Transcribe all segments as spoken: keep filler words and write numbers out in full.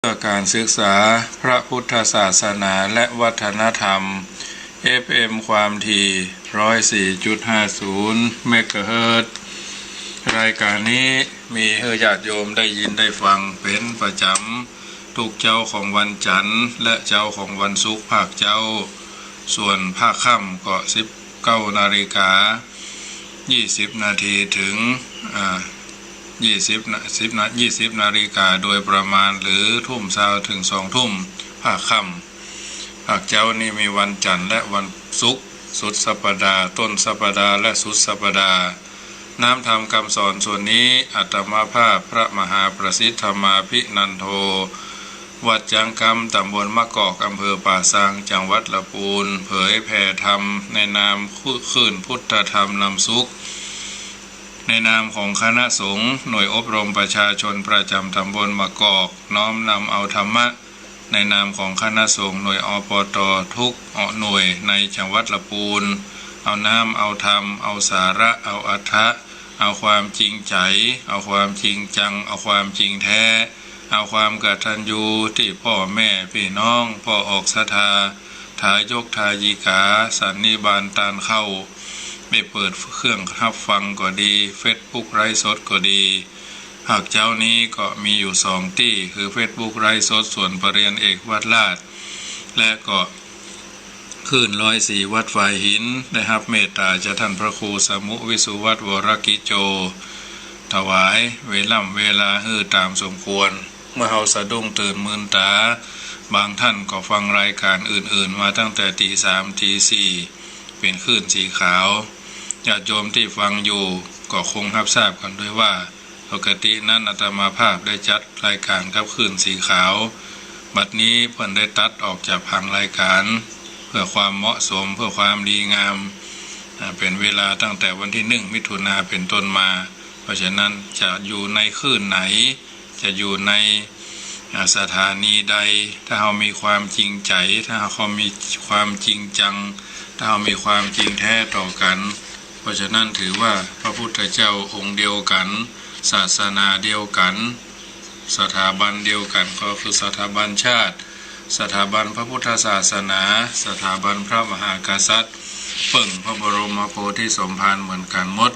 เพื่อการศึกษาพระพุทธศาสนาและวัฒนธรรม เอฟเอ็ม ความถี่ ร้อยสี่จุดห้าศูนย์ เมกะเฮิรตซ์ รายการนี้มีหื้อญาติโยมได้ยินได้ฟังเป๋นประจ๋ำ ทุกเจ๊าของวันจันทร์และเจ๊าของวันศุกร์ภาคเจ๊า ส่วนภาคค่ำก็ สิบเก้านาฬิกา ยี่สิบนาที เถิง อ่า ยี่สิบนา สิบนา ยี่สิบนาฬิกาโดยประมาณ หรือทุ่มซาวเถิงสองทุ่ม ภาคค่ำ ภาคเจ๊านี้มีวันจันทร์และวันศุกร์ สุดสัปดาห์ ต้นสัปดาห์ และสุดสัปดาห์ น้ำธรรมกำสอนส่วนนี้ อาตมาภาพพระมหาประสิทธิ์ธรรมาภินันโท วัดจังกำ ตำบลมะกอก อำเภอป่าซาง จังหวัดละปูน เผยแผ่ธรรมในนามคลื่นพุทธธรรมนำสุข ในนามของคณะสงฆ์หน่วยอบรมประชาชนประจ๋ำตำบลมะกอก น้อมนำเอาธรรมะ ในนามของคณะสงฆ์หน่วย อปต ทุกหน่วยในจังหวัดละปูน เอาน้ำ เอาธรรม เอาสาระ เอาอรรถะ เอาความจริงใจ๋ เอาความจริงจัง เอาความจริงแท้ เอาความกตัญญูตี้ป้อแม่ปี้น้อง ป้อออกศรัทธา ทายกทายิกา สันนิบาตตานเข้า ไปเปิดเครื่องฮับฟังก็ดี เฟซบุ๊กไลฟ์สดก็ดี ภาคเจ๊านี้ก็มีอยู่สองตี้ คือเฟซบุ๊กไลฟ์สดส่วนปะเรียนเอกวัดลาด และก็คลื่นร้อยสี่วัดฝายหิน ได้ฮับเมตต๋าจากต้านพระครูสมุห์ วิสุวัฒน์ วรกิจโจ ถวายเวล่ำเวลาหื้อต๋ามสมควร เมื่อเฮาสะดุ้งตื่นมืนต๋า บางต้านก็ฟังรายก๋านอื่นๆ มาตั้งแต่ตี๋สามตี๋สี่ เป๋นคลื่นสีขาว ญาติโยมตี้ฟังอยู่ก็คงฮับทราบกั๋นด้วยว่า ปกตินั้นอาตมาภาพได้จัดรายก๋านกับคลื่นสีขาว บัดนี้เปิ้นได้ตัดออกจากผังรายก๋าน เพื่อความเหมาะสม เพื่อความดีงาม อ่า เป๋นเวลาตั้งแต่วันตี้หนึ่งมิถุนาเป๋นต้นมา เพราะฉะนั้นจะอยู่ในคลื่นไหน จะอยู่ใน อ่า สถานีใด ถ้าเฮามีความจริงใจ๋ ถ้าเฮามีความจริงจัง ถ้าเฮามีความจริงแท้ต่อกั๋น เพราะฉะนั้นถือว่าพระพุทธเจ้าองค์เดียวกั๋น ศาสนาเดียวกั๋น สถาบันเดียวกั๋น ก็คือสถาบันชาติ สถาบันพระพุทธศาสนา สถาบันพระมหากษัตริย์ เปิ้งพระบรมโพธิสมภารเหมือนกั๋นหมด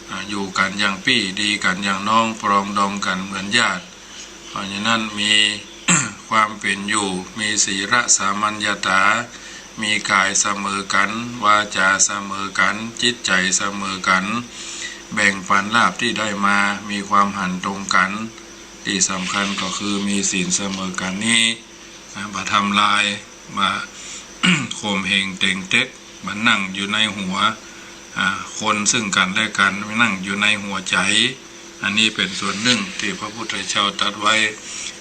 อ่า อยู่กั๋นอย่างปี้ ดีกั๋นอย่างน้อง ปรองดองกั๋นเหมือนญาติ เพราะฉะนั้นมี ความเป๋นอยู่ มีศีลสามัญญตา มีก๋ายเสมอกั๋น วาจาเสมอกั๋น จิตใจ๋เสมอกั๋น แบ่งปั๋นลาภตี้ได้มา มีความหันตรงกั๋น ตี้สำคัญก็คือมีศีลเสมอกั๋นนี้ อ่า บ่ทำลาย บ่ข่มเหงเต็งเต็ก บ่นั่งอยู่ในหัว อ่า คนซึ่งกั๋นและกั๋น นั่งอยู่ในหัวใจ๋ อันนี้เป๋นส่วนนึ่งตี้พระพุทธเจ้าตรัสไว้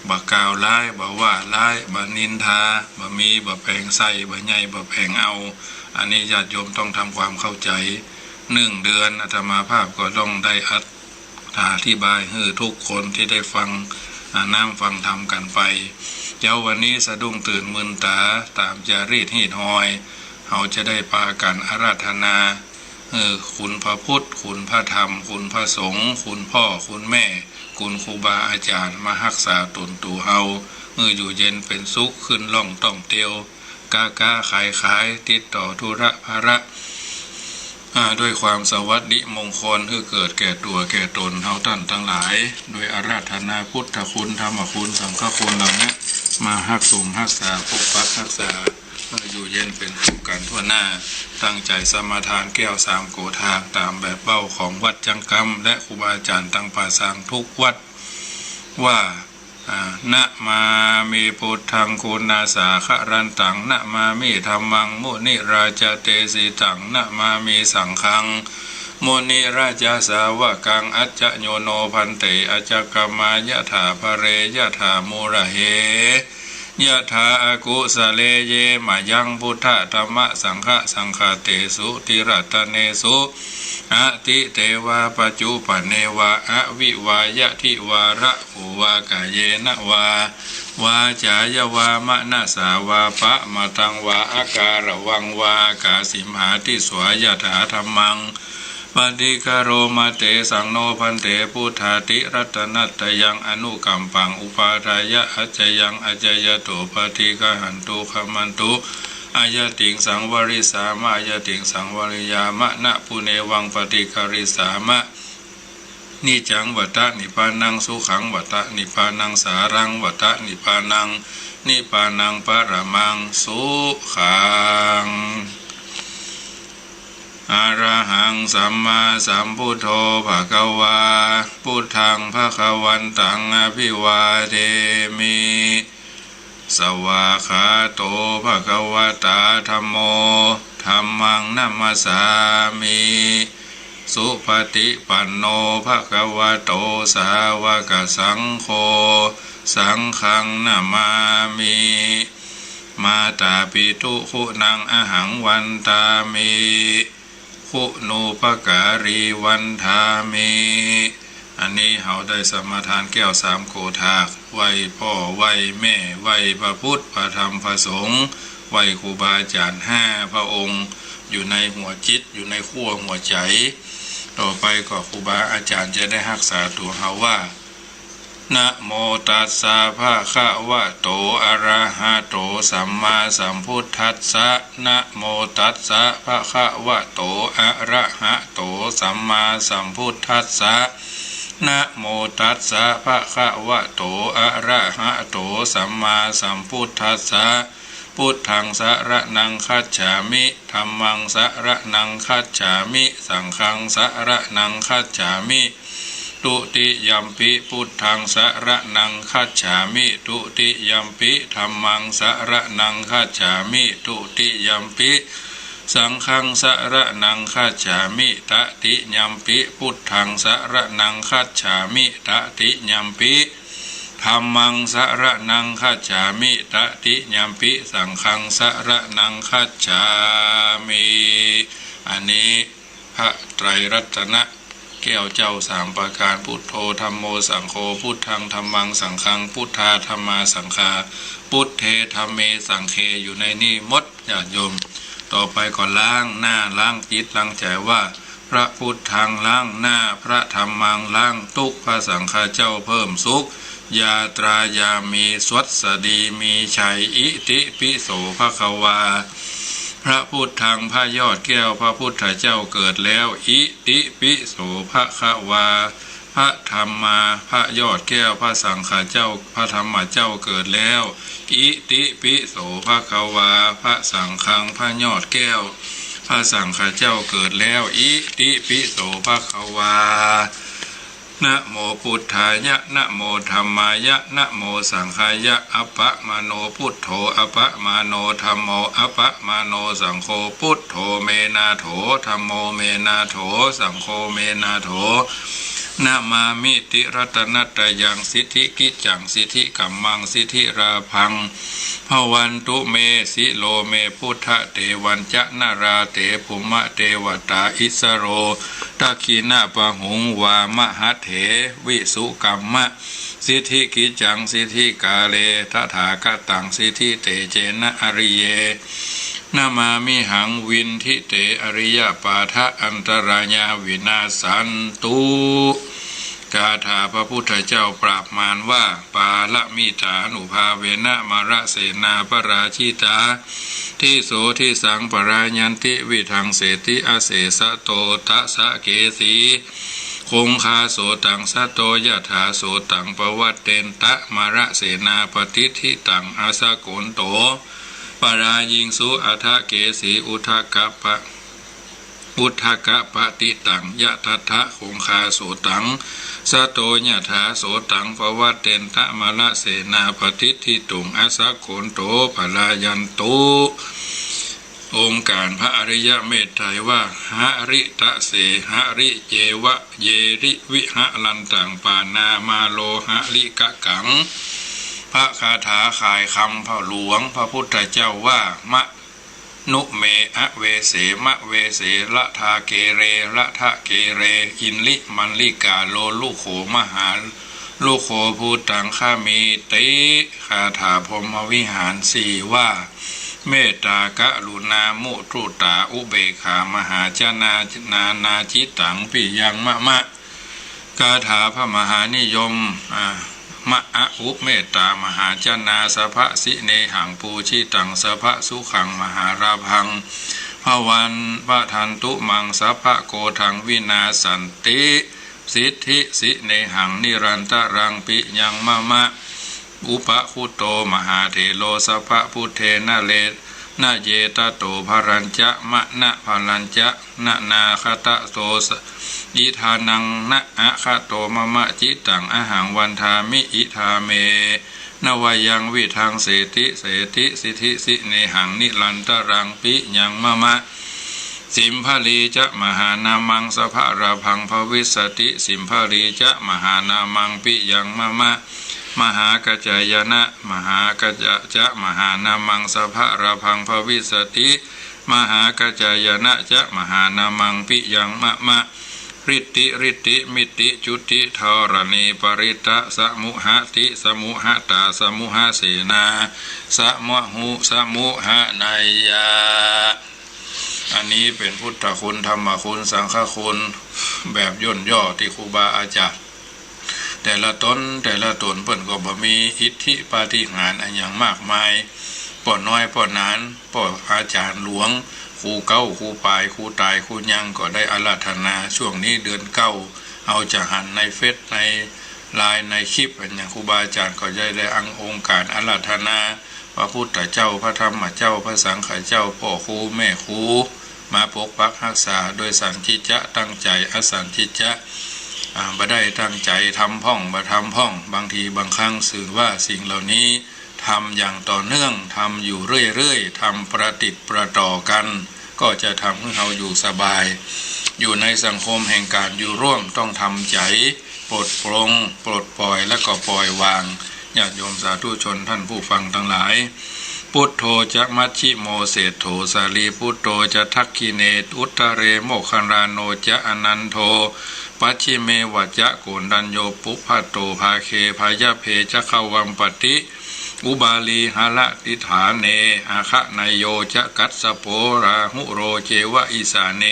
บ่กล่าวร้าย บ่ว่าร้าย บ่นินทา บ่มี บ่แป๋งใส่ บ่ใหญ่ บ่แป๋งเอา อันนี้ญาติโยมต้องทำความเข้าใจ๋ นึ่งเดือนอาตมาภาพก็ต้องได้อัด อธิบายหื้อทุกคนตี้ได้ฟัง อ่า น้ำฟังธรรมกั๋นไป เจ๊าวันนี้สะดุ้งตื่นมืนต๋า ต๋ามจารีตฮีตฮอย เฮาจะได้ปากั๋นอาราธนา หื้อคุณพระพุทธ คุณพระธรรม คุณพระสงฆ์ คุณพ่อ คุณแม่ คุณครูบาอาจ๋ารย์ มาฮักษาต๋นตั๋วเฮา หื้ออยู่เย็นเป๋นสุข ขึ้นล่องต้องเตียว ค้าค้าขายขาย ติดต่อธุระภาระ อ่า ด้วยความสวัสดิมงคล หื้อเกิดแก่ตั๋วแก่ต๋นเฮาต้านตังหลาย โดยอาราธนาพุทธคุณ ธรรมคุณ สังฆคุณเหล่านี้ มาฮักษา ฮักษา ปกปักฮักษา หื้ออยู่เย็นเป๋นสุขกั๋นทั่วหน้า ตั้งใจ๋สมาทานแก้วสามโกฏฐาก ต๋ามแบบเว้าของวัดจังกำ และครูบาอาจ๋ารย์ตังป่าซางทุกวัด ว่า อ่า นะมามิพุทธัง คุณาสาคะรันตัง นะมามิธัมมัง มุนิราชเตสิตัง นะมามิสังฆัง มุนิราชสาวกัง อัจจะโยโนภันเต อัจจะกมายะถาพะเร ยะถามูระเห ยะถาอากุสะเล เยมะยังพุทธะธัมมะสังฆะสังฆะเตสุ ติรัตเนสุ อติเตวาปัจจุปันเนวา อวิวายะทิวาระโขวากาเยนะวา วาจายาวามะนะสาวา ปะมะตังวา อาการะวังวา กาสิมหาทิสวา ยะถาธัมมัง ปฏิฆโรมะเต สัง โน ภันเต พุทธาติรัตนัตตยัง อนุกัมปัง อุปาทายะ อัจจยัง อัจจยโต ปฏิฆหันตุ ขมันตุ อายะติง สังวริสามะ อายะติง สังวริยามะ นะปุเนวัง ปฏิฆริสามะ นิจจัง วะตะ นิพพานัง สุขัง วะตะ นิพพานัง สารัง วะตะ นิพพานัง นิพพานัง ปรมัง สุขัง อะระหัง สัมมาสัมพุทโธ ภะคะวา พุทธัง ภะคะวันตัง อะภิวาเทมิ สวากขาโต ภะคะวะตา ธัมโม ธัมมัง นะมัสสามิ สุปะฏิปันโน ภะคะวะโต สาวะกะสังโฆ สังฆัง นะมามิ มาตาปิตุ คุณัง อะหัง วันตามิ คุณูปการี วันทามิ อันนี้เฮาได้สมาทานแก้วสามโกฏฐาก ไหว้ป้อ ไหว้แม่ ไหว้พระพุทธ พระธรรม พระสงฆ์ ไหว้ครูบาอาจ๋ารย์ห้าพระองค์ อยู่ในหัวจิต อยู่ในขั้วหัวใจ๋ ต่อไปก็ครูบาอาจ๋ารย์จะได้ฮักษาตั๋วเฮาว่า นะโมตัสสะ ภะคะวะโต อะระหะโต สัมมาสัมพุทธัสสะ นะโมตัสสะ ภะคะวะโต อะระหะโต สัมมาสัมพุทธัสสะ นะโมตัสสะ ภะคะวะโต อะระหะโต สัมมาสัมพุทธัสสะ พุทธัง สะระณัง คัจฉามิ ธัมมัง สะระณัง คัจฉามิ สังฆัง สะระณัง คัจฉามิ ทุติยัมปิ พุทธัง สะระณัง คัจฉามิ ทุติยัมปิ ธัมมัง สะระณัง คัจฉามิ ทุติยัมปิ สังฆัง สะระณัง คัจฉามิ ตติยัมปิ พุทธัง สะระณัง คัจฉามิ ตติยัมปิ ธัมมัง สะระณัง คัจฉามิ ตติยัมปิ สังฆัง สะระณัง คัจฉามิ อันนี้พระไตรรัตนะแก้วเจ้าสามประการ พุทโธ ธัมโม สังโฆ พุทธัง ธัมมัง สังฆัง พุทธา ธัมมา สังฆา พุทเท ธัมเม สังฆเข อยู่ในนี้หมด ญาติโยม ต่อไปก็ล้างหน้า ล้างจิต ล้างใจ๋ว่า พระพุทธัง ล้างหน้า พระธัมมัง ล้างตุ๊กข์ พระสังฆเจ้า เพิ่มสุข ญาตรายามี สวัสดี มีชัย อิติปิโส ภะคะวา พระพุทธัง พระยอดแก้ว พระพุทธเจ้าเกิดแล้ว อิติปิโส ภะคะวา พระธัมมา พระยอดแก้ว พระสังฆเจ้า พระธัมมาเจ้าเกิดแล้ว อิติปิโส ภะคะวา พระสังฆัง พระยอดแก้ว พระสังฆเจ้าเกิดแล้ว อิติปิโส ภะคะวา นะโมพุทธายะ นะโมธัมมายะ นะโมสังฆายะ อะปะมาโณ พุทโธ อะปะมาโณ ธัมโม อะปะมาโณ สังโฆ พุทโธ เม นาโถ ธัมโม เม นาโถ สังโฆ เม นาโถ นะมามิติรัตนัตตยัง สิทธิกิจจัง สิทธิกัมมัง สิทธิลาภัง ภะวันตุเม สิโล เม พุทธะ เตวัญจะ นารา เต ภุมมะเตวะตา อิสโร ทักขิณะปะหุง วามะหะเถ วิสุกัมมะ สิทธิกิจจัง สิทธิกาเล ตถาคตัง สิทธิเตเจนะ อริเย นะมามิหัง วินทิเต อริยปาทะ อันตรายา วินาสสันตุ คาถาพระพุทธเจ้าปราบมารว่า ปาลมิตานุภาเวนะ มะระเสนาปราจิตา ทิโสทิสังปะลายันติ วิทังเสติ อเสสะโต ตะสะเกสี คงคาโสตัง สะโต ยะถาโสตัง ปะวัตเตนตะ มะระเสนาปะติฏฐิตัง อะสะโกนโต ปะลายิงสุ อะทะเกสี อุทะกะปะ อุทะกะปะติฏฐิตัง ยะทัฏฐะ คงคาโสตัง สะโต ยะถาโสตัง ปะวัตเตนตะ มะระเสนาปะติฏฐิตุง อะสะโกนโต ปะลายันตุ องค์การพระอริยเมตไตรว่า หริตะเส หริเจวะ เยริวิหะรันตัง ปานามาโลหริกะกัง พระคาถาขายคำพระหลวงพระพุทธเจ้าว่า มะ นุเม อเวเส มะเวเส ละทาเกเร ละทะเกเร อินลิมันลิกา โลลุโข มหาลุโข ภูตังคะมีติ คาถาพรหมวิหารสี่ว่า เมตตากรุณามุทุตาอุเบกขามหาจนานานาจิตตังปิยังมะมะ คาถาพระมหานิยม อ่า มะอะอุเมตตามหาจนา สัพพะสิเนหังปูจิตัง สัพพะสุขังมหาลาภัง ภวัน ปะทันตุมัง สัพพะโกธังวินาสันติ สิทธิสิเนหัง นิรันตะรังปิยังมะมะ อุปะคุตโตมหาเถโร สัพพะพุทเทนะเรนะเยตะโต พะรัญจะมะนะพะรัญจะนะนาคะตะโต สะ อิทานังนะอะคะโตมะมะ จิตังอะหังวันทามิ อิทาเม นะวะยังวิทังเสติ เสติสิทธิสิเนหัง นิรันตะรังปิยังมะมะ สิมภะลีจะมหานามัง สัพพะลาภังภวิสสติ สิมภะลีจะมหานามังปิยังมะมะ มหากัจจายนะ มหากัจจะมหานามัง สัพพะลาภังภวิสสติ มหากัจจายนะจะมหานามังปิยังมะมะ ฤทธิฤทธิมิติจุติธรณีปริตตะสมุหะติสมุหะตาสมุหะเสนา สมุหุสมุหะนายะ อันนี้เป๋นพุทธคุณ ธรรมคุณ สังฆคุณ แบบย่นย่อตี้ครูบาอาจ๋ารย์ แต่ละต๋นแต่ละต๋นเปิ้นก็บ่มีอิทธิปาฏิหาริย์อะหยังมากมาย ป้อน้อยป้อนาน ป้ออาจ๋ารย์หลวง ครูเก๊า ครูป๋าย ครูต๋าย ครูยัง ก็ได้อาราธนา ช่วงนี้เดือนเก๊า เฮาจะหันในเฟซ ในไลน์ ในคลิปอะหยัง ครูบาอาจ๋ารย์ก็จะได้อั้งองค์การอาราธนา พระพุทธเจ้า พระธรรมเจ้า พระสังฆเจ้า ป้อครูแม่ครู มาปกปักฮักษา โดยสันทิจะตั้งใจ๋ อสันทิจะ อ่า บ่ได้ตั้งใจ๋ ทำพ่องบ่ทำพ่อง บางทีบางครั้ง ซึ่งว่าสิ่งเหล่านี้ทำอย่างต่อเนื่อง ทำอยู่เรื่อยๆ ทำประติดประต่อกั๋น ก็จะทำหื้อเฮาอยู่สบาย อยู่ในสังคมแห่งก๋านอยู่ร่วม ต้องทำใจ๋ ปลดปลง ปลดปล่อย และก็ปล่อยวาง ญาติโยมสาธุชนท่านผู้ฟังตังหลาย พุทโธจะมัชฌิโมเศรษฐโส สารีปุตโตจะทักขิเณ อุตตะเร โมคคัลลาโนจะอนันโท ปัชฌิเมวะจะโกณฑัญโญ ปุพพะโตภาเค พายัพเพจะขวัมปติ อุบาลีหะละติฏฐาเน อาคะเนยโยจะกัสสโป ราหุโรเจวะอิสาเน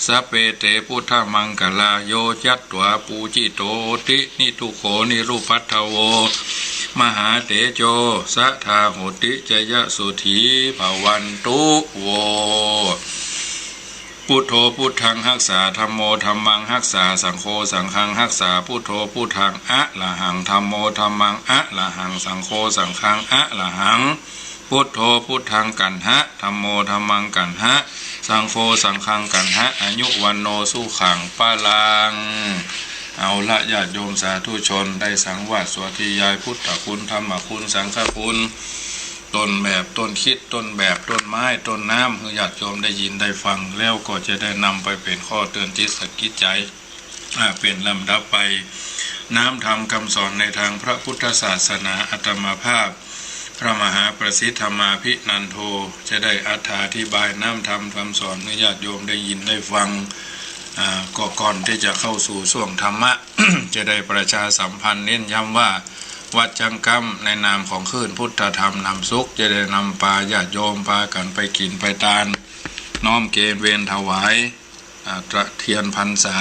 สะเปเต พุทธมังคลา โยจัตวาปูจิโตติ นิทุโขนิรุปัฏฐโว มหาเตโจสะทาโหติ จยะสุธีภวันตุ โว พุทโธพุทธังฮักษา ธัมโมธัมมังฮักษา สังโฆสังฆังฮักษา พุทโธพุทธังอะระหัง ธัมโมธัมมังอะระหัง สังโฆสังฆังอะระหัง พุทโธพุทธังกัณหะ ธัมโมธัมมังกัณหะ สังโฆสังฆังกัณหะ อายุวัณโณสุขังพลัง เอาละญาติโยมสาธุชน ได้สังวาสสาธยายพุทธคุณ ธรรมคุณ สังฆคุณ ต้นแบบ ต้นคิด ต้นแบบ ต้นไม้ ต้นน้ำ หื้อญาติโยมได้ยินได้ฟัง แล้วก็จะได้นำไปเป๋นข้อเตือนจิตสะกิดใจ๋ อ่า เป๋นลำดับไป น้ำธรรมคำสอนในทางพระพุทธศาสนา อาตมาภาพ พระมหาประสิทธมาภินันโท จะได้อธิบายน้ำธรรมคำสอนหื้อญาติโยมได้ยินได้ฟัง อ่า ก็ก่อนตี้จะเข้าสู่ช่วงธรรมะ จะได้ประชาสัมพันธ์เน้นย้ำว่า วัดจังก๊ำในนามของคลื่นพุทธธรรมนำสุข จะได้นำปาญาติโยมปากั๋นไปกิ๋นไปตาน น้อมเกณฑ์เวรถวาย อ่า ตะเทียนพรรษา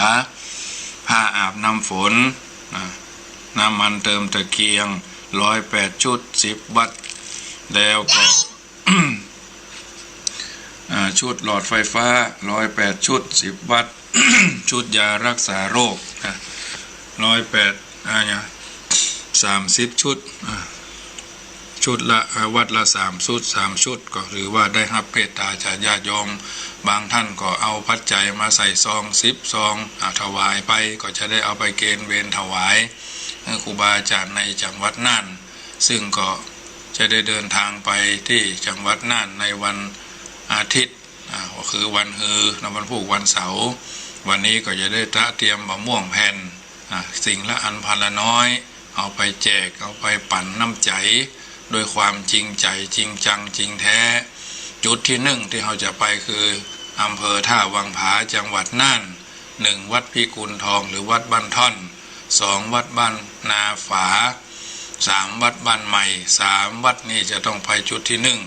ผ้าอาบน้ำฝน อ่า น้ำมันเติมตะเกียง ร้อยแปดชุด สิบวัตต์ แล้วก็ อ่า ชุดหลอดไฟฟ้า ร้อยแปดชุด สิบวัตต์ ชุดยารักษาโรค อ่า ร้อยแปด อ่า เนี่ย สามสิบชุด อ่า ชุดละ อ่า วัตต์ละสามชุด สามชุด ก็ถือว่าได้ฮับเมตตาจากญาติโยม บางท่านก็เอาปัจจัยมาใส่ซอง สิบซอง อ่า ถวายไป ก็จะได้เอาไปเกณฑ์เวรถวาย ให้ครูบาอาจ๋ารย์ในจังหวัดน่าน ซึ่งก็จะได้เดินทางไปตี้จังหวัดน่านในวันอาทิตย์ อ่า ก็คือวันฮือ และวันพูกวันเสาร์ วันนี้ก็จะได้ตระเตรียมมะม่วงแผ่น อ่า สิ่งละอันพันละน้อย เอาไปแจก เอาไปปั๋นน้ำใจ๋ ด้วยความจริงใจ๋ จริงจัง จริงแท้ จุดตี้นึ่งตี้เฮาจะไปคือ อำเภอท่าวังผา จังหวัดน่าน หนึ่ง วัดพิกุลทอง หรือวัดบ้านท่อน สอง วัดบ้านนาฝา สาม วัดบ้านใหม่ สามวัดนี้จะต้องไปจุดตี้นึ่ง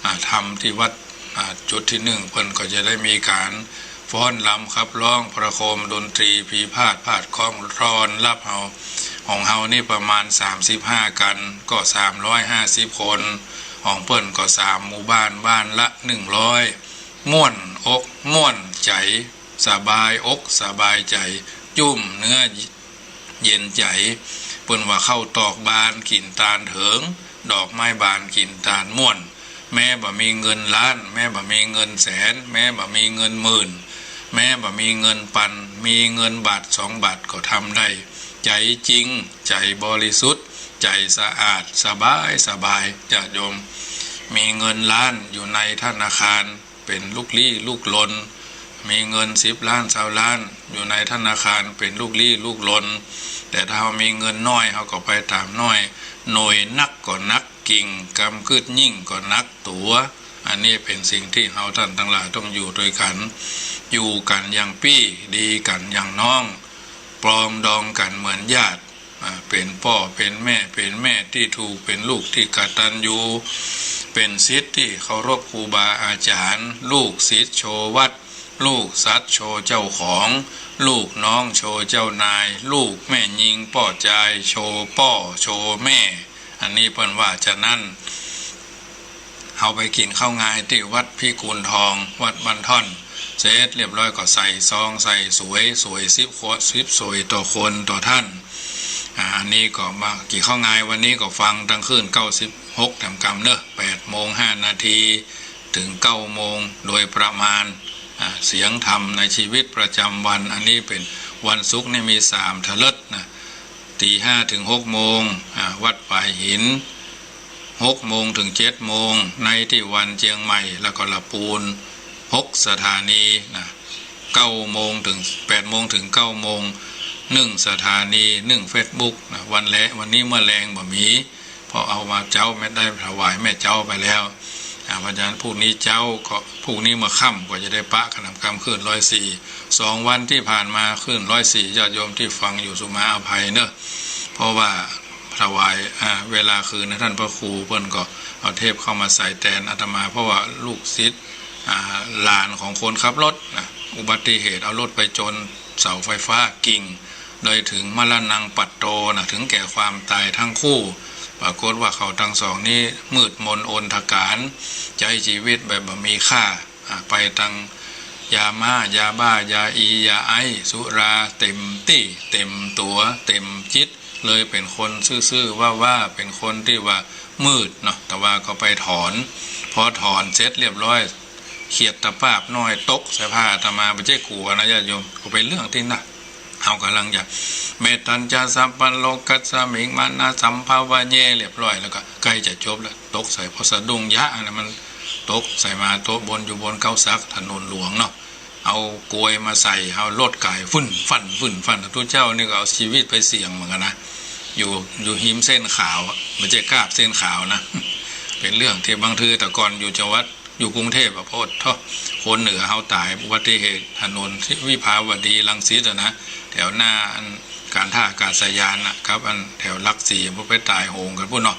อ่า ธรรมที่วัด อ่า จุดตี้นึ่ง เปิ้นก็จะได้มีก๋านฟ้อนรำขับร้องประโคมดนตรี ปีพาทย์พาดกลอง ต้อนรับเฮา ของเฮานี่ประมาณสามสิบห้ากั๋น ก็สามร้อยห้าสิบคน ของเปิ้นก็สามหมู่บ้าน บ้านละหนึ่งร้อย ม่วนอกม่วนใจ๋ สบายอกสบายใจ๋ จุ้มเนื้อ เย็นใจ๋ เปิ้นว่าข้าวตอกบานกลิ่นตาลเถิง ดอกไม้บานกลิ่นตาลม่วน แม้บ่มีเงินล้าน แม้บ่มีเงินแสน แม้บ่มีเงินหมื่น แม้บ่มีเงินปัน มีเงินบาทสองบาทก็ทำได้ ใจ๋จริง ใจ๋บริสุทธิ์ ใจ๋สะอาด สบายสบาย ญาติโยม มีเงินล้านอยู่ในธนาคาร เป๋นลุกลี้ลุกลน มีเงินสิบล้านซาวล้าน อยู่ในธนาคารเป๋นลุกลี้ลุกลน แต่ถ้าเฮามีเงินน้อย เฮาก็ไปต๋ามน้อย หน่วยนักก็หนักกิ่ง กำกึ๊ดยิ่งก็หนักตั๋ว อันนี้เป๋นสิ่งตี้เฮาต้านตังหลายต้องอยู่ตวยกั๋น อยู่กั๋นอย่างปี้ ดีกั๋นอย่างน้อง ปรองดองกั๋นเหมือนญาติ อ่า เป๋นป้อเป๋นแม่ เป๋นแม่ตี้ถูก เป๋นลูกตี้กตัญญู เป๋นศิษย์ตี้เคารพครูบาอาจ๋ารย์ ลูกศิษย์โชวัตร ลูกสัตว์โชเจ้าของ ลูกน้องโชเจ้านาย ลูกแม่ญิงป้อจาย โชป้อโชแม่ อันนี้เปิ้นว่า ฉะนั้น เฮาไปกิ๋นข้าวงายตี้วัดพิกุลทอง วัดบ้านท่อน เสร็จเรียบร้อยก็ใส่ซอง ใส่สวย สวยสิบคน สิบสวยต่อคนต่อต้าน อ่า อันนี้ก็มากิ๋นข้าวงายวันนี้ก็ฟังตังคลื่นเก้าสิบหก แถมกำเนอะ แปดโมงห้านาที เถิงเก้าโมงโดยประมาณ อ่า เสียงธรรมในชีวิตประจ๋ำวัน อันนี้เป๋นวันศุกร์นี่มีสามเถลิดนะ ตี๋ห้าเถิงหกโมง อ่า วัดฝายหิน หกโมงเถิงเจ็ดโมง ในตี้วันเจียงใหม่ แล้วก็ละปูน หกสถานีนะ เก้าโมงเถิง แปดโมงเถิงเก้าโมง นึ่งสถานี นึ่งเฟซบุ๊กนะ วันแล วันนี้เมื่อแลงบ่มี เพราะเอามาเจ๊าแม่ ได้ถวายแม่เจ๊าไปแล้ว อ่า เพราะฉะนั้นพรุ่งนี้เจ๊าก็ พรุ่งนี้เมื่อค่ำก็จะได้ปะกันนำกำคลื่นร้อยสี่ สองวันตี้ผ่านมาคลื่นร้อยสี่ ญาติโยมตี้ฟังอยู่สุมาอภัยเนอะ เพราะว่าถวาย อ่า เวลาคืนนะ ต้านพระครูเปิ้นก็เอาเทปเข้ามาใส่แตนอาตมา เพราะว่าลูกศิษย์ อ่า หลานของคนขับรถนะ อุบัติเหตุเอารถไปจนเสาไฟฟ้ากิ่ง โดยเถิงมรณังปัตโตนะ เถิงแก่ความต๋ายตังคู่ ปรากฏว่าเขาตังสองนี้มืดมนอนทการ ใจ๊จีวิตแบบบ่มีค่า อ่า ไปตังยาม้า ยาบ้า ยาอี ยาไอซ์ สุรา เต๋มตี้ เต๋มตั๋ว เต๋มจิต เลยเป๋นคนซื่อๆ ว่าๆ เป๋นคนตี้ว่ามืดเนาะ แต่ว่าก็ไปถอน พอถอนเสร็จเรียบร้อย เขียดตะปาบน้อยตกใส่ผ้าอาตมา บ่ใจ้กั๋วนะญาติโยม ก็เป๋นเรื่องตี้นะ เฮากำลังจะ เมตตัญจะสัพพะโลกัสสมิง มานะสัมภะวะเย เรียบร้อยแล้วก็ใก้จะจบแล้ว ตกใส่ พอสะดุ้งยะนะ มันตกใส่มา โต๊ะบนอยู่บนเก๊าสัก ถนนหลวงเนาะ เอากลวยมาใส่ เอารถก๋ายฟึ่นฟั่น ฟึ่นฟั่น ตุ๊เจ้านี่ก็เอาจีวิตไปเสี่ยงเหมือนกั๋นนะ อยู่ อยู่ฮิมเส้นขาวอะ บ่ใจ้กาบเส้นขาวนะ เป๋นเรื่องตี้บางที แต่ก่อนอยู่จังหวัด อยู่กรุงเทพฯอะ โพดโธ่ คนเหนือเฮาต๋ายอุบัติเหตุถนนวิภาวดีรังสิตอะนะ แถวหน้าอันก๋านท่าอากาศยานน่ะครับ อันแถวหลักสี่ พวกไปต๋ายโหงกั๋นปุ้นเนาะ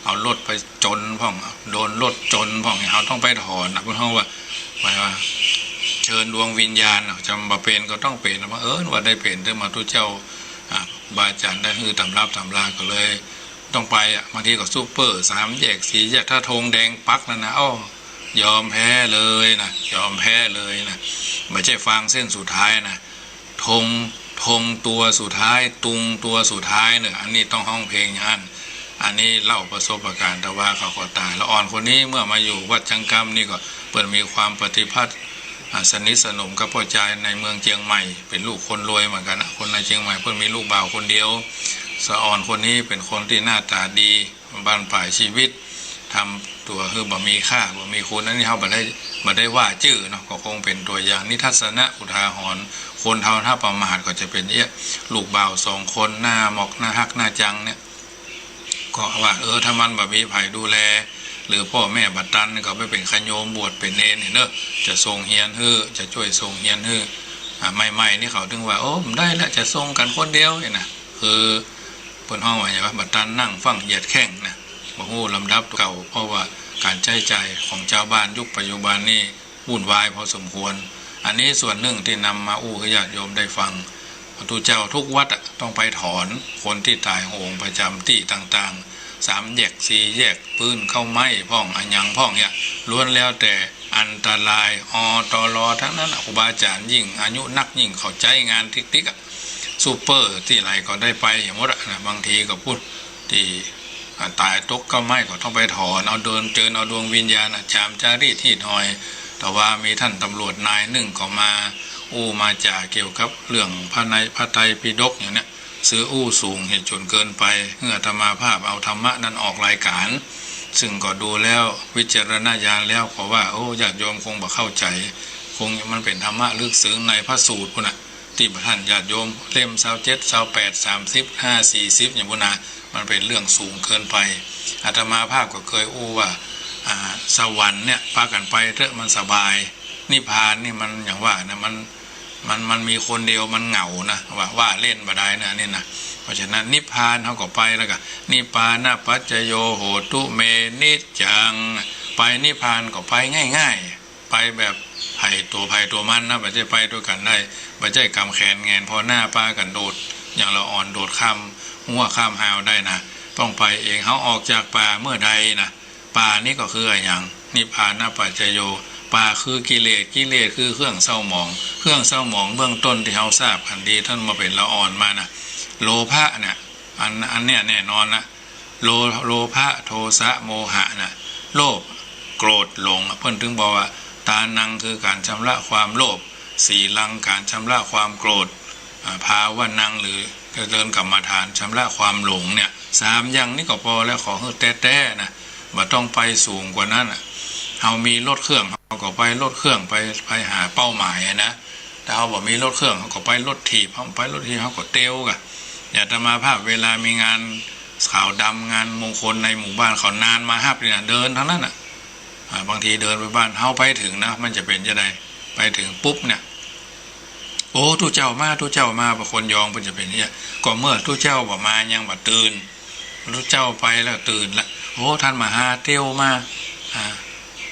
เอารถไปจนพ่อง โดนรถจนพ่อง เฮาต้องไปถอนน่ะ เปิ้นฮ้องว่า ว่า ว่าเชิญดวงวิญญาณน่ะ จะบ่เป๋นก็ต้องเป๋น บังเอิญว่าได้เป๋น แต่มาตุ๊เจ้า อ่า บาอาจ๋ารย์ได้หื้อต๋ำรับต๋ำราก็เลย ต้องไปอะ บางทีก็ซูเปอร์ สามแยก สี่แยก ถ้าธงแดงปักแล้วนะ อ้อ ยอมแพ้เลยนะ ยอมแพ้เลยนะ บ่ใจ้ฟางเส้นสุดท้ายนะ ธง ธงตัวสุดท้าย ตุงตัวสุดท้ายเนี่ย อันนี้ต้องฮ้องเพลงอย่างนั้น อันนี้เล่าประสบการณ์ แต่ว่าเขาก็ต๋าย ละอ่อนคนนี้เมื่อมาอยู่วัดจังกำนี่ก็เปิ้นมีความปฏิพัติ อ่า สนิทสนมกับป้อจายในเมืองเจียงใหม่ เป๋นลูกคนรวยเหมือนกั๋นนะ คนในเจียงใหม่ เปิ้นมีลูกบ่าวคนเดียว สะอ่อนคนนี้เป๋นคนตี้หน้าต๋าดี บั้นปลายจีวิต ทำตั๋วหื้อบ่มีค่า บ่มีคุณ อันนี้เฮาบ่ได้ บ่ได้ว่าจื้อเนาะ ก็คงเป๋นตั๋วอย่างนิทัศนะอุทาหรณ์ คนเฮาถ้าประมาทก็จะเป๋นเอี้ย ลูกบ่าวสองคนหน้าหมอกหน้าฮักหน้าจังเนี่ย ก็ว่า เออ ถ้ามันบ่มีใผดูแล หรือป้อแม่บ่ตันก็ไปเป๋นขะโยมบวชเป๋นเณรนี่เนาะ จะส่งเฮียนหื้อ จะจ้วยส่งเฮียนหื้อ อ่า ใหม่ๆ นี่เขาตึงว่า โอ้ บ่ได้ละ จะส่งกั๋นคนเดียวนี่นะ คือ เปิ้นฮ้องว่าหยังวะ บ่ตันนั่งฟั่งเหยียดแข้งนะ บ่ฮู้ลำดับตั๋วเก่า เพราะว่าก๋า ใจ๊จ่ายของจาวบ้านยุคปัจจุบันนี่วุ่นวายพอสมควร อันนี้ส่วนนึ่งตี้นำมาอู้หื้อญาติโยมได้ฟัง พระพุทธเจ้าทุกวัดอะต้องไปถอนคนตี้ต๋ายโหงประจ๋ำตี้ต่างๆ สามแยกสี่แยก ปืนเข้าไหม้พ่องอะหยังพ่องเนี่ย ล้วนแล้วแต่อันตราย อตร ทั้งนั้นอะ ครูบาอาจ๋ารย์ยิ่งอายุนักยิ่งเข้าใจ๊งานติ๊กๆ อะ ซูเปอร์ตี้ไหนก็ได้ไปหมดอะนะ บางทีก็พูดตี้ อ่า ต๋ายตกเข้าไหม้ก็ต้องไปถอน เอาเดินเจิญเอาดวงวิญญาณอะ จามจารีตฮีตฮอย แต่ว่ามีต้านตำรวจนายนึ่งก็มาอู้มาจ๋าเกี่ยวกับเรื่องพระใน พระไตรปิฎกอย่างเนี้ย ซื่ออู้สูงเหตุจนเกินไป หื้ออาตมาภาพเอาธรรมะนั้นออกรายก๋าน ซึ่งก็ดูแล้ววิจารณญาณแล้วก็ว่า โอ้ ญาติโยมคงบ่เข้าใจ๋ คงมันเป๋นธรรมะลึกซึ้งในพระสูตรพู้นน่ะ ตี้บ่าต้านญาติโยมเล่มซาวเจ็ด ซาวแปด สามสิบห้า สี่สิบ อย่างพู้นนา มันเป๋นเรื่องสูงเกินไป อาตมาภาพก็เกยอู้ว่า อ่า สวรรค์เนี่ยปากั๋นไปเต๊อะ มันสบาย นิพพานนี่มันอย่างว่านะ มัน มัน มันมีคนเดียว มันเหงานะ ว่า ว่าเล่นบ่ได้นะ นี่นะ เพราะฉะนั้นนิพพานเฮาก็ไปแล้วก็ นิพพานะปัจจโยโหตุเม นิจจัง ไปนิพพานก็ไปง่ายๆ ไปแบบไผตั๋วไผตั๋วมันนะ บ่ใจ้ไปตวยกั๋นได้ บ่ใจ้ก๋ำแขนแหงนผ่อหน้าปากั๋นโดด อย่างละอ่อนโดดข้ามฮั้วข้ามฮาวได้นะ ต้องไปเอง เฮาออกจากป่าเมื่อใดนะ ป่านี่ก็คืออะหยัง นิพพานะปัจจโย ป่าคือกิเลส กิเลสคือเครื่องเศร้าหมอง เครื่องเศร้าหมองเบื้องต้นตี้เฮาทราบกั๋นดี ต้านบ่าเป๋นละอ่อนมานะ โลภะเนี่ย อัน อันเนี้ยแน่นอนนะ โล โลภะ โทสะ โมหะน่ะ โลภ โกรธ หลง เปิ้นถึงบอกว่า ตานังคือก๋านชำระความโลภ สีลังก๋านชำระความโกรธ อ่า ภาวนังหรือเจริญกรรมฐานชำระความหลงเนี่ย สามอย่างนี้ก็พอแล้ว ขอหื้อแต๊ๆ นะ บ่ต้องไปสูงกว่านั้นน่ะ เฮามีรถเครื่อง เฮาก็ไปรถเครื่อง ไป ไปหาเป้าหมายอะนะ ถ้าเฮาบ่มีรถเครื่อง เฮาก็ไปรถถีบ เฮาไปรถถีบ เฮาก็เตียวก่ะ อย่างอาตมาภาพเวลามีงานขาวดำ งานมงคลในหมู่บ้าน เขานานมาฮับนี่นะ เดินเท่านั้นน่ะ อ่า บางทีเดินไปบ้าน เฮาไปเถิงนะ มันจะเป๋นจะใด ไปเถิงปุ๊บเนี่ย โอ้ ตุ๊เจ้ามา ตุ๊เจ้ามา บางคนยองเปิ้นจะเป๋นเนี่ย ก็เมื่อตุ๊เจ้าบ่มายังบ่ตื่น ตุ๊เจ้าไปแล้วตื่นละ โอ้ ต้านมหาเตียวมา อ่า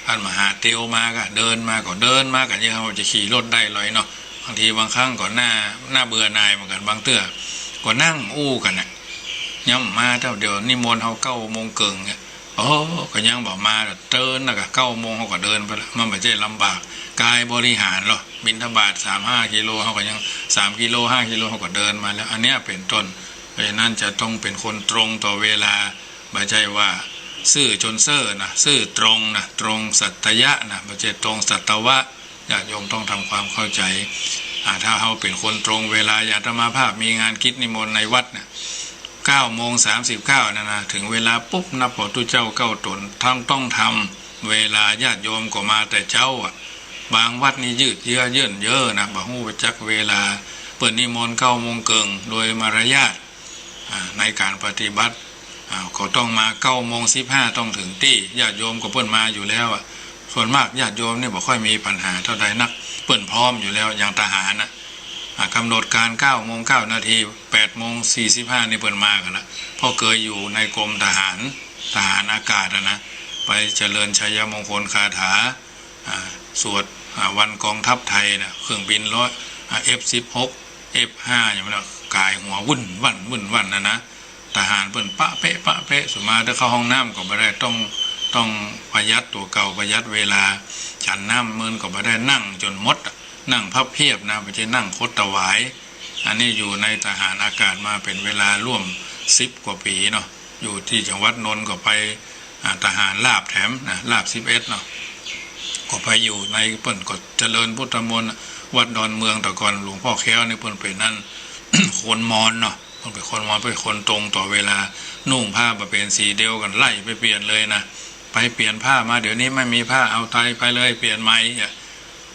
ต้านมหาเตียวมาก่ะ เดินมาก็เดินมาก่ะ ยังเฮาจะขี่รถได้ลอยเนาะ บางทีบางครั้งก็น่า น่าเบื่อหน่ายเหมือนกั๋น บางเตื้อก็นั่งอู้กั๋นน่ะ ยังบ่มาเต้า เดี๋ยวนิมนต์เฮาเก้าโมงเกิ่งเนี่ย โอ้ ก็ยังบ่มา เดินน่ะก่ะ เก้าโมงเฮาก็เดินไปละ มันบ่ใจ้ลำบาก ก๋ายบริหารหรอก บิณฑบาตสามห้ากิโล เฮาก็ยัง สามกิโล ห้ากิโล เฮาก็เดินมาแล้ว อันเนี้ยเป๋นต้น เพราะฉะนั้นจะต้องเป๋นคนตรงต่อเวลา บ่ใจ้ว่าซื่อจ๋นเซ่อนะ ซื่อตรงนะ ตรงสัตยะนะ บ่ใจ้ตรงสัตวะ ญาติโยมต้องทำความเข้าใจ๋ อ่า ถ้าเฮาเป๋นคนตรงเวลา อย่างอาตมาภาพมีงานกิจนิมนต์ในวัดเนี่ย เก้าโมงสามสิบเก้านั่นนะ เถิงเวลาปุ๊บ นับผ่อตุ๊เจ้าเก้าต๋น ต้อง ต้องทำเวลา ญาติโยมก็มาแต่เจ๊าอะ บางวัดนี่ยืดเยื้อเยื่นเย้อนะ บ่ฮู้จักเวลา เปิ้นนิมนต์เก้าโมงเกิ่ง โดยมารยาท อ่า ในก๋านปฏิบัติ อ่า ก็ต้องมาเก้าโมงสิบห้าต้องเถิงตี้ ญาติโยมก็เปิ้นมาอยู่แล้วอะ ส่วนมากญาติโยมนี่บ่ค่อยมีปัญหาเต้าใดนัก เปิ้นพร้อมอยู่แล้ว อย่างทหารน่ะ อ่า ก๋ำหนดก๋านเก้าโมงเก้านาที แปดโมงสี่สิบห้านี่เปิ้นมากั๋นละ เพราะเกยอยู่ในกรมทหาร ทหารอากาศอะนะ ไปเจริญชัยมงคลคาถา อ่า สวด อ่า วันกองทัพไทยน่ะ เครื่องบินร้อย อ่า เอฟสิบหก เอฟห้า อย่างนั้นน่ะ ก๋ายหัววุ่นวั่นวุ่นวั่นน่ะนะ ทหารเปิ้นปะเป๊ะปะเป๊ะ สุมาเตื้อเข้าห้องน้ำก็บ่ได้ ต้อง ต้องประหยัดตั๋วเก่า ประหยัดเวลา ฉันน้ำเมินก็บ่ได้ นั่งจ๋นหมดอะ นั่งพับเพียบนะ บ่ใจ้นั่งคดตะหวาย อันนี้อยู่ในทหารอากาศมาเป๋นเวลาร่วมสิบกว่าปี๋เนาะ อยู่ตี้จังหวัดนนท์ก็ไป อ่า ทหารราบแถมนะ ราบสิบเอ็ดเนาะ ก็ไปอยู่ใน เปิ้นก็เจริญพุทธมนต์ วัดดอนเมือง แต่ก่อนหลวงพ่อแค้วนี่เปิ้นเป๋นนั่น คนมอญเนาะ เปิ้นเป๋นคนมอญ เปิ้นเป๋นคนตรงต่อเวลา นุ่งผ้าบ่เป๋นสีเดียวกั๋น ไล่ไปเปลี่ยนเลยนะ ไปเปลี่ยนผ้ามา เดี๋ยวนี้ไม่มีผ้า เอาไตรไปเลย เปลี่ยนใหม่อะ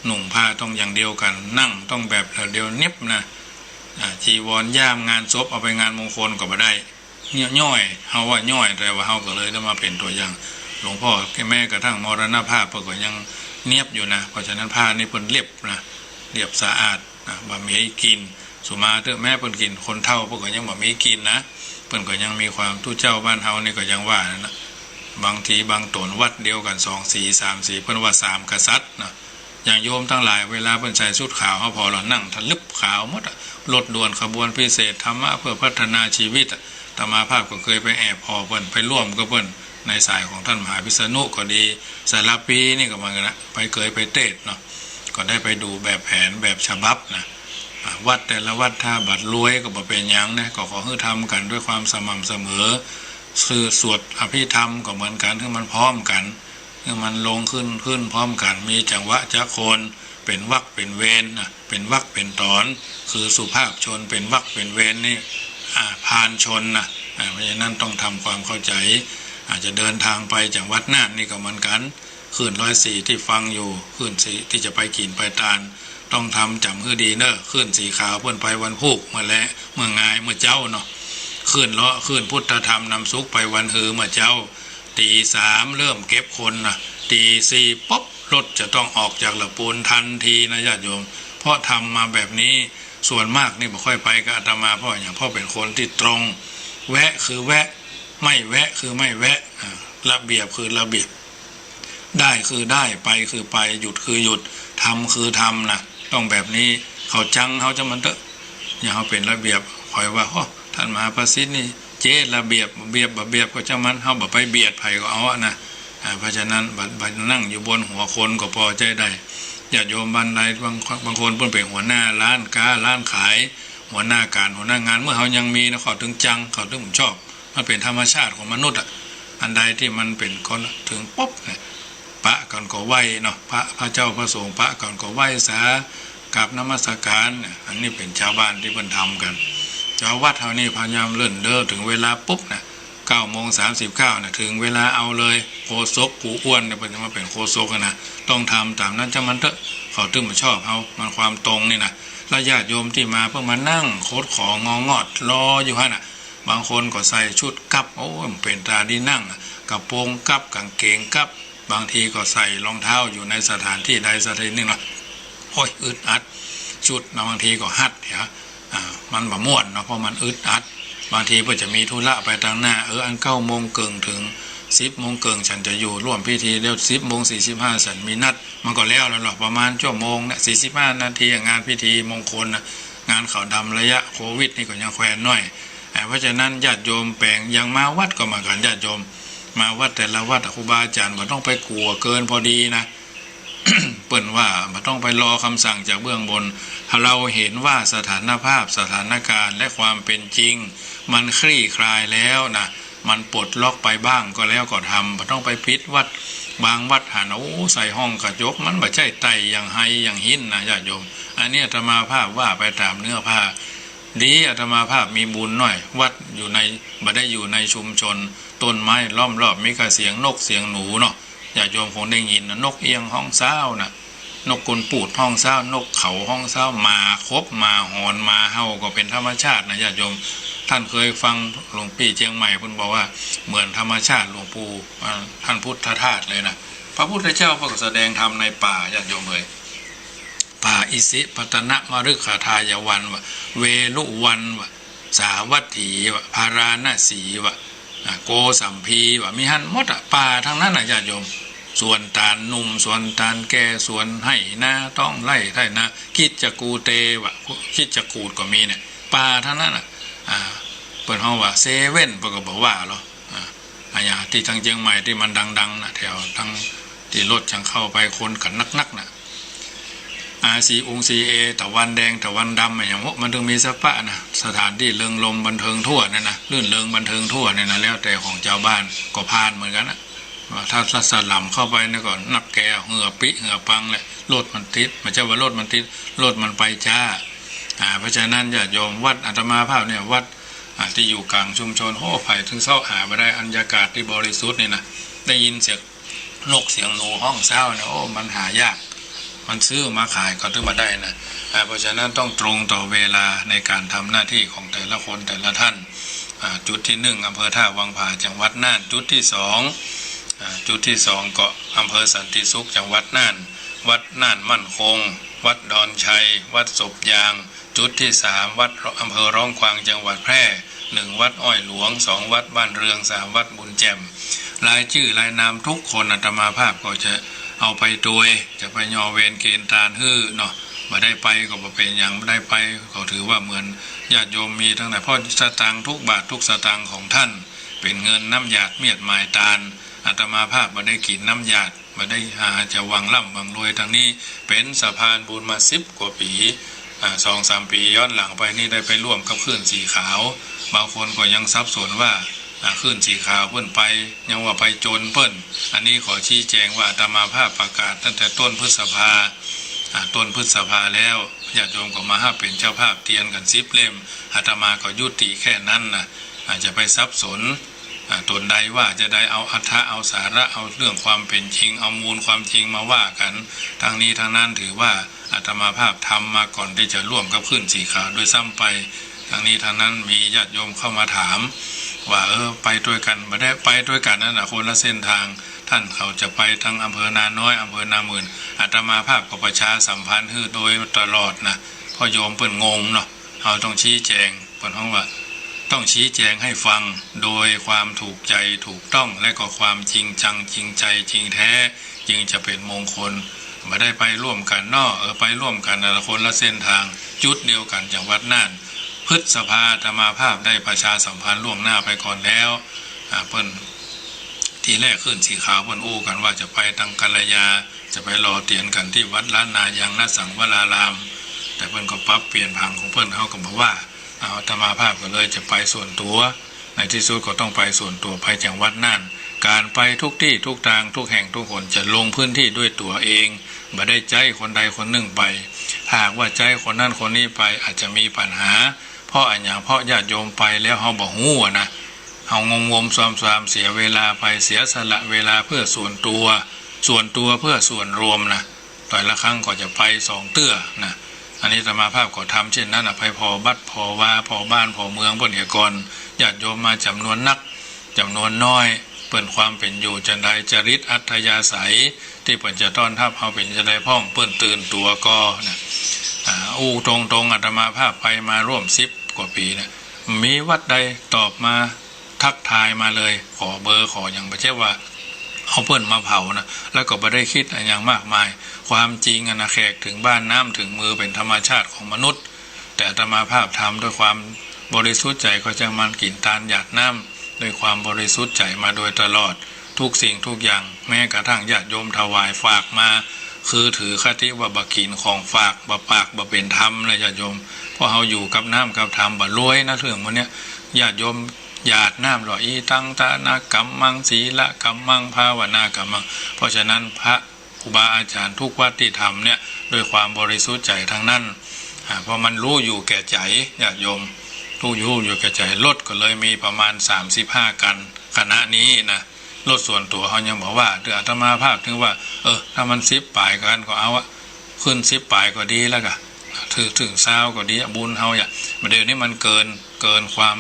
นุ่งผ้าต้องอย่างเดียวกั๋น นั่งต้องแบบเดียวเนียบนะ อ่า จีวรย่ามงานศพ เอาไปงานมงคลก็บ่ได้ ย่อย เฮาว่าย่อย แต่ว่าเฮาก็เลยได้มาเป๋นตั๋วอย่าง หลวงพ่อแม้กระทั่งมรณภาพเปิ้นก็ยังเนียบอยู่นะ เพราะฉะนั้นผ้านี่เปิ้นเรียบนะ เรียบสะอาดนะ บ่มีกลิ่น สุมาเตื้อแม้เปิ้นกลิ่น คนเฒ่าเปิ้นก็ยังบ่มีกลิ่นนะ เปิ้นก็ยังมีความ ตุ๊เจ้าบ้านเฮานี่ก็ยังว่านั่นนะ บางทีบางต๋นวัดเดียวกั๋นสองสีสามสี เปิ้นว่าสามกษัตริย์นะ อย่างโยมตังหลายเวลาเปิ้นใส่ชุดขาว เฮาผ่อหล่อนนั่งทะลึบขาวหมดอะ รถด่วนขบวนพิเศษ ธรรมะเพื่อพัฒนาชีวิตอะ อาตมาภาพก็เกยไปแอบผ่อเปิ้น ไปร่วมกับเปิ้น ในสายของต้านมหาวิษณุก็ดี สารภีนี่ก็เหมือนกั๋นนะ ไปเกยไปเตสน์เนาะ ก็ได้ไปดูแบบแผนแบบฉบับนะ อ่า วัดแต่ละวัดถ้าบ่รวยก็บ่เป๋นหยังนะ ก็ขอหื้อทำกั๋นด้วยความสม่ำเสมอ คือสวดอภิธรรมก็เหมือนกั๋น หื้อมันพร้อมกั๋น หื้อมันลงขึ้นขึ้นพร้อมกั๋น มีจังหวะจ๊ะคน เป๋นวรรคเป๋นเวรนะ เป๋นวรรคเป๋นต๋อน คือสุภาพชนเป๋นวรรคเป๋นเวรนี่ อ่า พาลชนนะ อ่า เพราะฉะนั้นต้องทำความเข้าใจ๋ อาจจะเดินทางไปจากวัดน่านนี่ก็เหมือนกั๋น คลื่นร้อยสี่ตี้ฟังอยู่ คลื่นสี่ตี้จะไปกิ๋นไปตาน ต้องทำจ๋ำหื้อดีเน่อ คลื่นสีขาวเปิ้นไปวันพูกเมื่อแล เมื่องายเมื่อเจ๊าเนาะ คลื่นเลาะ คลื่นพุทธธรรมนำสุขไปวันฮือเมื่อเจ๊า ตี๋สามเริ่มเก็บคนนะ ตี๋สี่ปุ๊บ รถจะต้องออกจากละปูนทันทีนะญาติโยม เพราะทำมาแบบนี้ ส่วนมากนี่บ่ค่อยไปกับอาตมา เพราะหยัง เพราะเป๋นคนตี้ตรง แวะคือแวะ ไม่แวะคือไม่แวะ อ่า ระเบียบคือระเบียบ ได้คือได้ ไปคือไป หยุดคือหยุด ทำคือทำนะ ต้องแบบนี้ เขาจังเฮาจังมันเต๊อะ อย่าเฮาเป๋นระเบียบ ใผว่า โอ้ ต้านมหาประสิทธิ์นี่เจ๊ระเบียบ เบียบ บ่เบียบก็จังมัน เฮาบ่ไปเบียดใผก็เอาอะนะ อ่า เพราะฉะนั้น บัด บัดนั่งอยู่บนหัวคนก็ปอใจ๋ได้ ญาติโยมบ้านใด บาง บางคนเปิ้นเป๋นหัวหน้าร้านก๊า ร้านขาย หัวหน้าก๋าน หัวหน้างาน เมื่อเฮายังมีนะ เขาตึงจัง เขาตึงบ่ชอบ มันเป๋นธรรมชาติของมนุษย์อะ อันใดตี้มันเป๋นคนตึงปุ๊บเนี่ย ปะกั๋นก็ไหว้เนาะ พระ พระเจ้าพระสงฆ์ปะกั๋นก็ไหว้สา กราบนมัสการเนี่ย อันนี้เป๋นจาวบ้านตี้เปิ้นทำกั๋น จาววัดเฮานี่พยายามเลิ่นเด้อ เถิงเวลาปุ๊บเนี่ย เก้าโมงสามสิบเก้าเนี่ย เถิงเวลาเอาเลย โฆษกกูอ้วนเนี่ยเปิ้นจะมาเป๋นโฆษกอะนะ ต้องทำต๋ามนั้นจังมันเต๊อะ เขาตึงบ่ชอบเฮา มันความตรงนี่นะ แล้วญาติโยมตี้มาเปิ้นมานั่งคดขององอดรออยู่หั้นน่ะ บางคนก็ใส่ชุดกั๊บ โอ้ย มันเป๋นต๋าดีนั่งอะ กระโปรงกั๊บ ก๋างเก๋งกั๊บ บางทีก็ใส่รองเท้าอยู่ในสถานตี้ใดสถานตี้นึ่งนะ โอ้ย อึดอัด ชุดนะ บางทีก็ฮัดเหีย อ่า มันบ่ม่วนเนาะ เพราะมันอึดอัด บางทีเปิ้นจะมีธุระไปตางหน้า เออ อันเก้าโมงเกิ่งเถิงสิบโมงเกิ่ง ฉันจะอยู่ร่วมพิธี แล้วสิบโมงสี่สิบห้า ฉันมีนัด มันก็แล้วแล้วเนาะ ประมาณชั่วโมงเนี่ย สี่สิบห้านาที งานพิธีมงคลนะ งานขาวดำ ระยะโควิดนี่ก็ยังแควนหน้อย อ่า เพราะฉะนั้นญาติโยมแป๋ง อย่างมาวัดก็เหมือนกั๋น ญาติโยมมาวัดแต่ละวัดอะ ครูบาอาจ๋ารย์บ่ต้องไปกั๋วเกินพอดีนะ เปิ้นว่าบ่ต้องไปรอคำสั่งจากเบื้องบน ถ้าเฮาหันว่าสถานภาพ สถานการณ์ และความเป๋นจริง มันคลี่คลายแล้วนะ มันปลดล็อกไปบ้างก็แล้วก็ทำ บ่ต้องไปปิดวัด บางวัดหัน โอ้ ใส่ห้องกระจก มันบ่ใจ้ไต่หยังไฮหยังหินนะญาติโยม อันนี้อาตมาภาพว่าไปต๋ามเนื้อผ้า ดีอาตมาภาพมีบุญหน้อย วัดอยู่ใน บ่ได้อยู่ในชุมชน ต้นไม้ล้อมรอบ มีกะเสียงนกเสียงหนูเนาะ ญาติโยมคงได้ยินนะ นกเอี้ยงฮ้องซ้าวนะ นกกุนปูดฮ้องซ้าว นกเขาฮ้องซ้าว หมาขบ หมาหอน หมาเห่าก็เป๋นธรรมชาตินะญาติโยม ต้านเคยฟังหลวงปี้เจียงใหม่เปิ้นบอกว่า เหมือนธรรมชาติ หลวงปู่ อ่า ต้านพุทธทาสเลยนะ พระพุทธเจ้าเปิ้นก็แสดงธรรมในป่าญาติโยมเอย ป่าอิสิปตนมฤคทายวันวะ เวฬุวันวะ สาวัตถีวะ พาราณสีวะ อ่ะ โกสัมพีวะ มีหั้นหมดอะ ป่าตังนั้นน่ะญาติโยม สวนตาลหนุ่ม สวนตาลแก่ สวนไฮ่นา ต๊องไฮ่ไฮ่นา คิจกูเตวะ คิจกูฏก็มีเนี่ย ป่าตังนั้นน่ะ อ่า เปิ้นฮ้องว่าเซเว่น เปิ้นก็บ่ว่าหรอก อ่า อะหยังตี้ตังเจียงใหม่ตี้มันดังๆ น่ะ แถวตังตี้รถจั่งเข้าไปคนกั๋นนักๆ น่ะ อ่า ซีอุงซีเอ ตะวันแดง ตะวันดำ อะหยัง โอ้ มันตึงมีสะปะนะ สถานตี้เริงรมย์บันเทิงทั่วเนี่ยนะ รื่นเริงบันเทิงทั่วเนี่ยนะ แล้วแต่ของจาวบ้านก็ผ่านเหมือนกั๋นนะ ว่าถ้า ถ้าสะหล่ำเข้าไปเนี่ยก็นักแก่เหื่อปิ๊เหื่อปังแหละ รถมันติด บ่ใจ้ว่ารถมันติด รถมันไปจ๊า อ่า เพราะฉะนั้นญาติโยม วัดอาตมาภาพเนี่ย วัด อ่า ตี้อยู่ก๋างชุมชน โอ้ ใผตึงเซาะหาบ่ได้ อัญญากาศตี้บริสุทธิ์นี่นะ ได้ยินเสียงนกเสียงหนูฮ้องซ้าวเนี่ย โอ้ มันหายาก มันซื้อมาขายก็ตึงบ่ได้นะ อ่า เพราะฉะนั้นต้องตรงต่อเวลาในการทำหน้าที่ของแต่ละคนแต่ละท่าน อ่า จุดตี้นึ่ง อำเภอท่าวังผา จังหวัดน่าน จุดตี้สอง อ่า จุดตี้สองก็อำเภอสันติสุข จังหวัดน่าน วัดน่านมั่นคง วัดดอนชัย วัดศพยาง จุดตี้สาม วัดอำเภอร้องกวาง จังหวัดแพร่ หนึ่ง วัดอ้อยหลวง สอง วัดบ้านเรือง สาม วัดบุญแจ่ม รายจื้อรายนามทุกคน อาตมาภาพก็จะเอาไปตวย จะไปย่อเวรเกณฑ์ตานหื้อเนาะ บ่ได้ไปก็บ่เป๋นหยัง บ่ได้ไปก็ถือว่าเหมือนญาติโยมมีตังแต่ เพราะสตางค์ทุกบาททุกสตางค์ของท่าน เป๋นเงินน้ำหยาดเมียดหมายตาน อาตมาภาพบ่ได้กิ๋นน้ำหยาด บ่ได้หาจะหวังร่ำหวังรวยตังนี้ เป๋นสะพานบุญมาสิบกว่าปี๋ อ่า สองสามปี๋ย้อนหลังไปนี่ได้ไปร่วมกับคลื่นสีขาว บางคนก็ยังสับสนว่า อ่า คลื่นสีขาวเปิ้นไป ยังว่าไปจนเปิ้น อันนี้ขอชี้แจงว่าอาตมาภาพประกาศตั้งแต่ต้นพฤษภา อ่า ต้นพฤษภาแล้ว ญาติโยมก็มาฮับเป๋นเจ้าภาพเตียนกั๋นสิบเล่ม อาตมาก็ยุติแค่นั้นนะ อาจจะไปสับสน อ่า ตนใดว่าจะได้เอาอรรถะ เอาสาระ เอาเรื่องความเป๋นจริง เอามูลความจริงมาว่ากั๋น ตังนี้ตังนั้นถือว่าอาตมาภาพทำมาก่อนตี้จะร่วมกับคลื่นสีขาวด้วยซ้ำไป ตังนี้ตังนั้นมีญาติโยมเข้ามาถาม ว่า เออ ไปตวยกั๋น บ่ได้ไปตวยกั๋นนั่นนะ คนละเส้นทาง ต้านเขาจะไปตังอำเภอนาน้อย อำเภอนาหมื่น อาตมาภาพก็ประชาสัมพันธ์หื้อโดยตลอดนะ เพราะโยมเปิ้นงงเนาะ เฮาต้องชี้แจง เปิ้นฮ้องว่า ต้องชี้แจงให้ฟังโดยความถูกใจ๋ถูกต้อง และก็ความจริงจังจริงใจ๋จริงแท้ จึงจะเป๋นมงคล บ่ได้ไปร่วมกั๋นเนาะ เออ ไปร่วมกั๋นนะ คนละเส้นทาง จุดเดียวกั๋น จังหวัดน่าน พฤษภา อาตมาภาพได้ประชาสัมพันธ์ล่วงหน้าไปก่อนแล้ว อ่า เปิ้น ทีแรกคลื่นสีขาวเปิ้นอู้กั๋นว่าจะไปตังกัลยา จะไปหล่อเตียนกั๋นตี้วัดล้านนายาง ณ สังวราราม แต่เปิ้นก็ปรับเปลี่ยนผังของเปิ้น เฮาก็บ่ว่า อาตมาภาพก็เลยจะไปส่วนตั๋ว ในตี้สุดก็ต้องไปส่วนตั๋ว ไปจังหวัดน่าน ก๋านไปทุกตี้ทุกตาง ทุกแห่งทุกหน จะลงพื้นที่ด้วยตั๋วเอง บ่ได้ใจ๊คนใดคนนึ่งไป ถ้าหากว่าใจ๊คนนั้นคนนี้ไป อาจจะมีปัญหา เพราะอะหยัง เพราะญาติโยมไปแล้วเฮาบ่ฮู้อะนะ เฮางมงมซวมซวม เสียเวลาไป เสียสละเวลาเพื่อส่วนตั๋ว ส่วนตั๋วเพื่อส่วนรวมนะ แต่ละครั้งก็จะไปสองเตื้อนะ อันนี้อาตมาภาพก็ทำเช่นนั้นนะ ไปผ่อบัดผ่อวา ผ่อบ้านผ่อเมืองเปิ้นเหียก่อน ญาติโยมมาจ๋ำนวนนัก จ๋ำนวนน้อย เปิ้นความเป๋นอยู่จาใด จริตอัธยาศัยตี้เปิ้นจะต้อนฮับเฮาเป๋นจาใดพ่อง เปิ้นตื่นตั๋วก่อนะ อ่า อู้ตรงๆ อาตมาภาพไปมาร่วมสิบกว่าปี๋เนี่ย มีวัดใดตอบมา ทักทายมาเลย ขอเบอร์ขอหยัง บ่ใจ้ว่าเอาเปิ้นมาเผานะ แล้วก็บ่ได้กึ๊ดอะหยังมากมาย ความจริงอะนะ แขกเถิงบ้านน้ำเถิงมือเป๋นธรรมชาติของมนุษย์ แต่อาตมาภาพทำด้วยความบริสุทธิ์ใจ๋ ก็จั้งมันกิ๋นตานหยาดน้ำด้วยความบริสุทธิ์ใจ๋มาโดยตลอด ทุกสิ่งทุกอย่าง แม้กระทั่งญาติโยมถวายฝากมา คือถือคติว่าบ่กิ๋นของฝาก บ่ปากบ่เป๋นธรรมนะญาติโยม เพราะเฮาอยู่กับน้ำกับธรรม บ่รวยนะเรื่องหมู่เนี้ย ญาติโยม หยาดน้ำหล่อ อิทัง ทานะกัมมัง สีละกัมมัง ภาวนากัมมัง เพราะฉะนั้นพระครูบาอาจ๋ารย์ทุกวัดตี้ทำเนี่ย ด้วยความบริสุทธิ์ใจ๋ตังนั้น อ่า เพราะมันฮู้อยู่แก่ใจ๋ ญาติโยม ฮู้อยู่ ฮู้อยู่แก่ใจ๋ รถก็เลยมีประมาณสามสิบห้าคัน ขณะนี้นะ รถส่วนตั๋วเฮายังบ่ว่า แต่อาตมาภาพเถิงว่า เออ ถ้ามันสิบป๋ายคันก็เอาอะ ขึ้นสิบป๋ายก็ดีแล้วกะ เถิง เถิงซาวก็ดีอะ บุญเฮาอะ บ่าเดี่ยวนี้มันเกิน เกินความ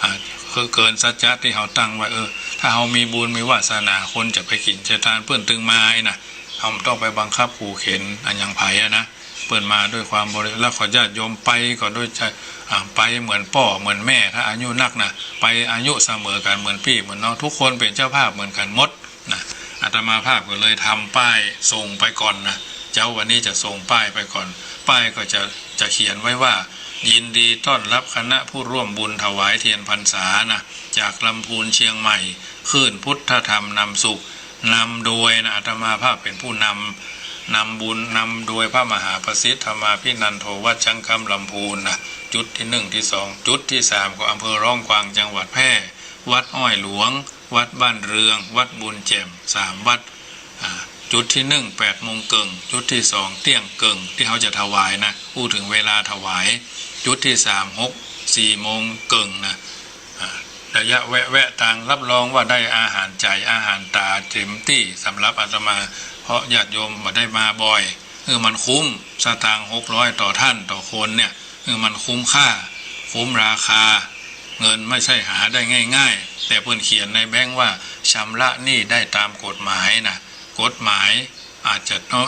อ่า คือเกินสัจจะตี้เฮาตั้งไว้ เออ ถ้าเฮามีบุญมีวาสนา คนจะไปกิ๋นจะตาน เปิ้นตึงมาไอ้นะ เฮาบ่ต้องไปบังคับขู่เข็ญอะหยังใผอะนะ เปิ้นมาด้วยความบริ แล้วขอญาติโยมไปก็ด้วยใจ๋ อ่า ไปเหมือนป้อเหมือนแม่ ถ้าอายุนักนะ ไปอายุเสมอกั๋น เหมือนปี้เหมือนน้อง ทุกคนเป๋นเจ้าภาพเหมือนกั๋นหมด นะ อาตมาภาพก็เลยทำป้ายส่งไปก่อนนะ เจ๊าวันนี้จะส่งป้ายไปก่อน ป้ายก็จะ จะเขียนไว้ว่า ยินดีต้อนรับคณะผู้ร่วมบุญถวายเทียนพรรษานะ จากลำพูนเชียงใหม่ คลื่นพุทธธรรมนำสุข นำโดยนะ อาตมาภาพเป๋นผู้นำ นำบุญ นำโดยพระมหาประสิทธิ์ธรรมาภินันโท วัดช้างคำลำพูนนะ จุดตี้หนึ่งตี้สอง จุดตี้สามก็อำเภอร้องกวาง จังหวัดแพร่ วัดอ้อยหลวง วัดบ้านเรือง วัดบุญแจ่ม สามวัด อ่า จุดตี้หนึ่ง แปดโมงเกิ่ง จุดตี้สอง เตี้ยงเกิ่ง ตี้เฮาจะถวายนะ อู้เถิงเวลาถวาย จุดตี้สาม หก สี่โมงเกิ่งนะ อ่า ระยะแวะ แวะตาง รับรองว่าได้อาหารใจ๋ อาหารต๋าเต๋มตี้ สำหรับอาตมา เพราะญาติโยมบ่ได้มาบ่อย เออ มันคุ้ม สตางค์หกร้อยต่อต้านต่อคนเนี่ย เออ มันคุ้มค่า คุ้มราคา เงินไม่ใช่หาได้ง่ายๆ แต่เปิ้นเขียนในแบงก์ว่าชำระหนี้ได้ตามกฎหมายนะ กฎหมายอาจจะโน้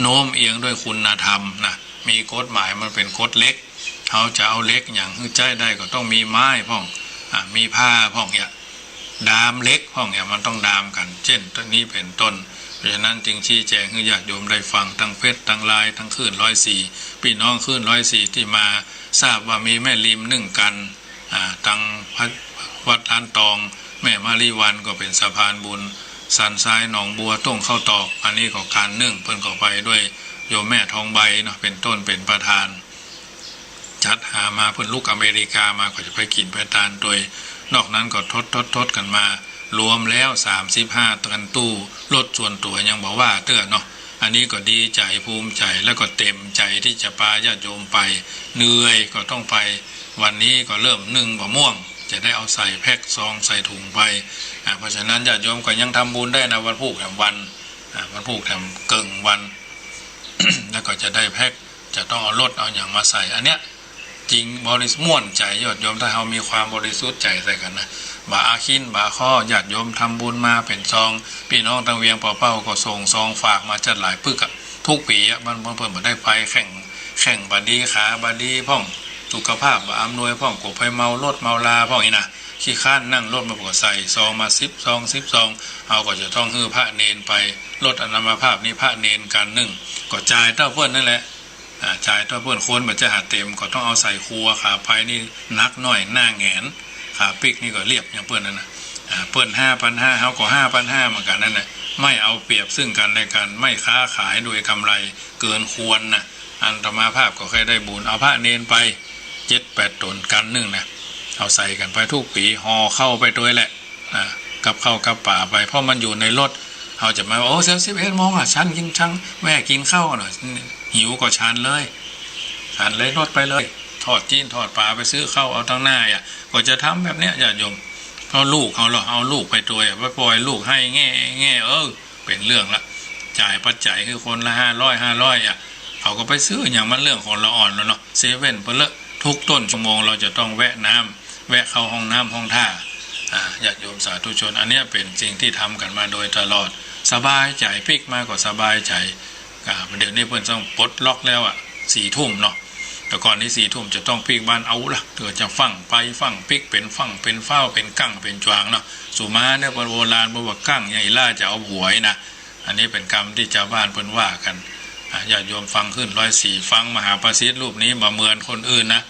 โน้มเอียงด้วยคุณธรรมนะ มีกฎหมายมันเป๋นกฎเหล็ก เฮาจะเอาเหล็กหยังหื้อใจ๊ได้ก็ต้องมีไม้พ่อง อ่า มีผ้าพ่องเนี่ย ดามเหล็กพ่องเนี่ย มันต้องดามกั๋น เจ้นนี้เป๋นต้น เพราะฉะนั้นจึงชี้แจงหื้อญาติโยมได้ฟัง ตังเฟซ ตังไลน์ ตังคลื่นร้อยสี่ ปี้น้องคลื่นร้อยสี่ตี้มาทราบว่ามีแม่ริมนึ่งกัณฑ์ อ่า ตังวัด วัดล้านตอง แม่มะลิวัลย์ก็เป๋นสะพานบุญ สันทรายหนองบัว ต้งข้าวตอก อันนี้ก็กัณฑ์นึ่ง เปิ้นก็ไปด้วยโยมแม่ทองใบเนาะ เป๋นต้น เป๋นประธาน จัดหามา เปิ้นลุกอเมริกามาก็จะไปกิ๋นไปตานตวย นอกนั้นก็ทดทดทดกั๋นมา รวมแล้วสามสิบห้าตันตู้ รถส่วนตั๋วยังบ่ว่าเตื้อเนาะ อันนี้ก็ดีใจ๋ภูมิใจ๋ แล้วก็เต็มใจ๋ตี้จะปาญาติโยมไป เหนื่อยก็ต้องไป วันนี้ก็เริ่มนึ่งบ่าม่วง จะได้เอาใส่แพ็คซองใส่ถุงไป อ่า เพราะฉะนั้นญาติโยมก็ยังทำบุญได้นะ วันพูกแถมวัน อ่า วันพูกแถมเกิ่งวัน แล้วก็จะได้แพ็ค จะต้องเอารถเอาหยังมาใส่ อันเนี้ย จริงบริสุทธิ์ม่วนใจ๋ญาติโยม ถ้าเฮามีความบริสุทธิ์ใจ๋ใส่กั๋นนะ บ่าอาคินบ่าข้อ ญาติโยมทำบุญมาเป๋นซอง ปี้น้องตังเวียงป่าเป้าก็ส่งซองฝากมาจัดหลายปึกอะ กู้ปี๋อะ มัน มันเปิ้นบ่ได้ไป แข้ง แข้งบ่ดี ขาบ่ดีพ่อง สุขภาพบ่อำนวยพ่อง กั๋วไปเมารถเมาราพ่องอี้นะ ขี้คร้านนั่งรถ มันก็ใส่ซองมาสิบซอง สิบซอง เฮาก็จะต้องหื้อพระเณรไป รถอาตมาภาพนี่พระเณรกัณฑ์นึ่ง ก็จ่ายเต้าเปิ้นนั่นแหละ อ่า จ่ายเต้าเปิ้น คนบ่จะหาเต็ม ก็ต้องเอาใส่ครัว ขาไปนี่หนักหน้อยหน้าแหงน ขาปิ๊กนี่ก็เรียบอย่างเปิ้นนั่นนะ อ่า เปิ้นห้าปันห้า เฮาก็ห้าปันห้าเหมือนกั๋นนั่นแหละ ไม่เอาเปรียบซึ่งกั๋นและกั๋น ไม่ค้าขายโดยกำไรเกินควรนะ อาตมาภาพก็เคยได้บุญ เอาพระเณรไปเจ็ดแปดต๋นกัณฑ์นึ่งนะ เอาใส่กั๋นไปกู้ปี๋ ห่อข้าวไปตวยแหละ อ่า กับข้าวกับป๋าไป เพราะมันอยู่ในรถ เฮาจะมาว่า โอ้ เสียสิบเอ็ดโมงอะ ฉันกิ๋น ฉันแวะกิ๋นข้าวหน่อย หิวก็ฉันเลย ฉันเลยรถไปเลย ทอดจิ๊นทอดป๋า ไปซื้อข้าวเอาตังหน้าอะ ก็จะทำแบบเนี้ยญาติโยม เพราะลูกเฮา เฮาเอาลูกไปตวยอะ ไปปล่อยลูกไห้แง่แง่ เออ เป๋นเรื่องละ จ่ายปัจจัยหื้อคนละห้าร้อย ห้าร้อยอะ เขาก็ไปซื้ออย่างมันเรื่องของละอ่อนแล้วเนาะ เซเว่นเปิ้นเลอะ ทุกต้นชั่วโมงเราจะต้องแวะน้ำ แวะเข้าห้องน้ำห้องท่า อ่า ญาติโยมสาธุชน อันเนี้ยเป๋นสิ่งที่ทำกั๋นมาโดยตลอด สบายใจ๋ ปิ๊กมาก็สบายใจ๋ อ่า เดี๋ยวนี้เปิ้นต้องปลดล็อกแล้วอะ สี่ทุ่มเนาะ แต่ก่อนนี้สี่ทุ่มจะต้องปิ๊กบ้านเอาละ เผื่อจะฟั่งไปฟั่งปิ๊ก เป๋นฟั่งเป๋นฟ้าว เป๋นกั้งเป๋นจวางเนาะ สุมาเนี่ยเปิ้นโบราณบอกว่ากั้งใหญ่ล่าจะเอาหวยนะ อันนี้เป๋นกำตี้จาวบ้านเปิ้นว่ากั๋น อ่า ญาติโยมฟังคลื่นร้อยสี่ ฟังมหาประสิทธิ์รูปนี้บ่เหมือนคนอื่นนะ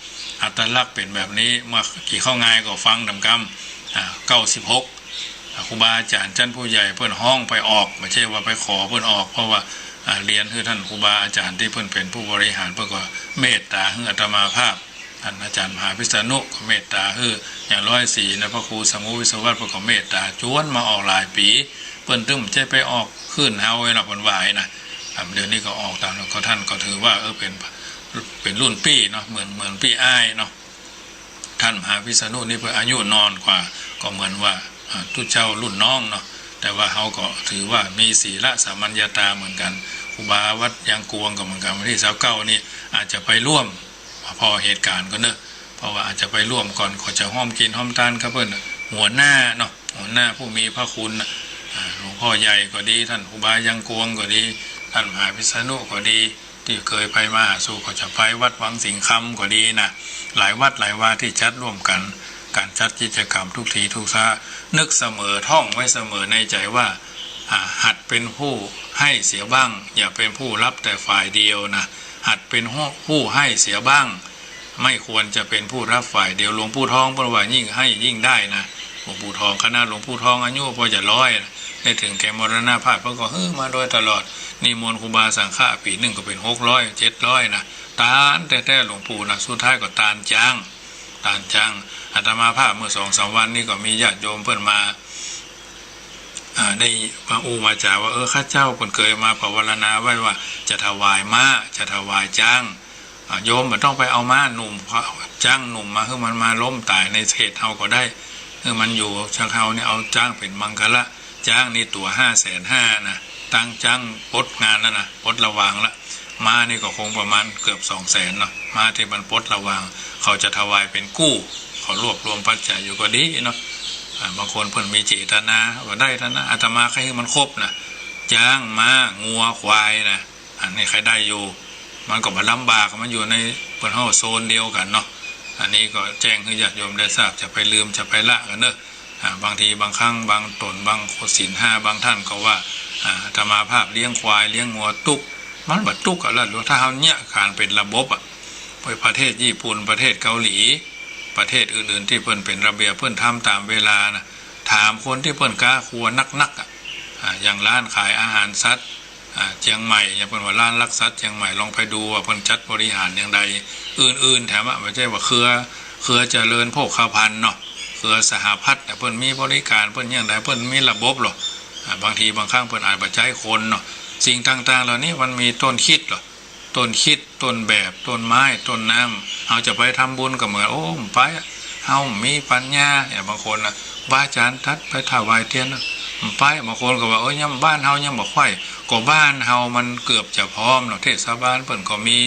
อัตลักษณ์เป๋นแบบนี้ เมื่อกี้เข้างายก็ฟังต๋ามกำ อ่า เก้าสิบหก อ่า ครูบาอาจ๋ารย์จั้นผู้ใหญ่เปิ้นฮ้องไปออก บ่ใจ้ว่าไปขอเปิ้นออก เพราะว่า อ่า เรียนหื้อต้านครูบาอาจ๋ารย์ตี้เปิ้นเป๋นผู้บริหาร เปิ้นก็เมตต๋าหื้ออาตมาภาพ ต้านอาจ๋ารย์มหาพิษณุก็เมตต๋าหื้อ อย่างร้อยสี่นะ พระครูสังวุวิศวัตรเปิ้นก็เมตต๋าจวนมาออกหลายปี๋ เปิ้นตึงบ่ใจ้ไปออกคลื่นเฮาไว้หรอก เปิ้นว่านะ อ่า เดี๋ยวนี้ก็ออกต๋ามนั้น ก็ต้านก็ถือว่า เออ เป๋น เป๋นรุ่นปี้เนาะ เหมือน เหมือนปี้อ้ายเนาะ ต้านมหาพิษณุนี่เปิ้นอายุน้อยกว่า ก็เหมือนว่า อ่า ตุ๊เจ้ารุ่นน้องเนาะ แต่ว่าเฮาก็ถือว่ามีศีลสามัญญาตาเหมือนกั๋น ครูบาวัดยางกวงก็เหมือนกั๋น วันตี้ซาวเก้านี่อาจจะไปร่วม ผ่อเหตุก๋ารณ์ก่อนเนาะ เพราะว่าอาจจะไปร่วมก่อน ก็จะฮ่วมกิ๋นฮ่วมตานกับเปิ้น หัวหน้าเนาะ หัวหน้าผู้มีพระคุณน่ะ อ่า หลวงพ่อใหญ่ก็ดี ต้านครูบายางกวงก็ดี ต้านมหาพิษณุก็ดี ตี้เกยไปมาหาสู่ก็จะไปวัดวังสิงห์คำก็ดีนะ หลายวัดหลายวาตี้จัดร่วมกั๋น ก๋านจัดกิจกรรมทุกทีทุกซา นึกเสมอ ท่องไว้เสมอในใจ๋ว่า อ่า หัดเป๋นผู้ให้เสียบ้าง อย่าเป๋นผู้รับแต่ฝ่ายเดียวนะ หัดเป๋นผู้ให้เสียบ้าง ไม่ควรจะเป๋นผู้รับฝ่ายเดียว หลวงปู่ทองเปิ้นว่ายิ่งให้ยิ่งได้นะ หลวงปู่ทอง ขนาดหลวงปู่ทองอายุปอจะร้อยนะ ได้เถิงแก่มรณภาพ เปิ้นก็หื้อมาโดยตลอด นิมนต์ครูบาสังฆะปี๋นึ่งก็เป๋นหกร้อย เจ็ดร้อยนะ ตานแต๊ๆ หลวงปู่นะ สุดท้ายก็ตานจ๊าง ตานจ๊าง อาตมาภาพเมื่อสองสามวันนี้ก็มีญาติโยมเปิ้นมา อ่า ได้มาอู้มาจ๋าว่า เออ ข้าเจ้าเปิ้นเกยมาภาวนาไว้ว่าจะถวายม้า จะถวายจ๊าง อ่า โยมบ่ต้องไปเอาม้าหนุ่ม จ๊างหนุ่มมา หื้อมันมาล้มต๋ายในเขตเฮาก็ได้ หื้อมันอยู่ จักเฮาเนี่ยเอาจ๊างเป๋นมังคละ จ๊างนี่ตั๋วห้าแสนห้านะ ตังจ๊างปลดงานแล้วนะ ปลดระวางละ ม้านี่ก็คงประมาณเกือบสองแสนเนาะ ม้าตี้มันปลดระวาง เขาจะถวายเป๋นกู้ เขารวบรวมปัจจัยอยู่ก็ดีเนาะ อ่า บางคนเปิ้นมีเจตนาก็ได้เต้านั้น อาตมาใค่หื้อมันครบนะ จ๊าง ม้า งัว ควายนะ อันนี้ใค่ได้อยู่ มันก็บ่ลำบาก มันอยู่ในเปิ้นฮ้องโซนเดียวกั๋นเนาะ อันนี้ก็แจ้งหื้อญาติโยมได้ทราบ จะไปลืมจะไปละกั๋นเนาะ อ่า บางทีบางครั้งบางต๋นบางศีลห้า บางต้านก็ว่า อ่า อาตมาภาพเลี้ยงควายเลี้ยงงัวตุ๊ก มันบ่ตุ๊กอะ ละ ถ้าเฮาเยียะก๋านเป๋นระบบอะ ประเทศญี่ปุ่น ประเทศเกาหลี ประเทศอื่นๆ ตี้เปิ้นเป๋นระเบียบ เปิ้นทำต๋ามเวลานะ ถามคนตี้เปิ้นก๊าครัวนักๆ อะ อ่า อย่างร้านขายอาหารสัตว์ อ่า เจียงใหม่ อย่างเปิ้นว่าร้านลักสัตว์เจียงใหม่ ลองไปดูว่าเปิ้นจัดบริหารอย่างใด อื่นๆ แถมอะ บ่ใจ้ว่าเครือ เครือเจริญโภคภัณฑ์เนาะ เครือสหพัฒน์น่ะ เปิ้นมีบริการ เปิ้นอย่างใด เปิ้นมีระบบลอ อ่า บางทีบางครั้งเปิ้นอาจบ่ใจ๊คนเนาะ สิ่งต่างๆ เหล่านี้มันมีต้นคิดลอ ต้นคิด ต้นแบบ ต้นไม้ ต้นน้ำ เฮาจะไปทำบุญก็เหมือน โอ้ บ่ไปอะ เฮาบ่มีปัญญา อย่างบางคนนะ ครูบาอาจ๋ารย์ตั๊ดไปถวายเตียนนะ บ่ไป บางคนก็ว่า เอ้ย ยังบ้านเฮายังบ่ใคว่ ก็บ้านเฮามันเกือบจะพร้อมแล้ว เทศบาลเปิ้นก็มี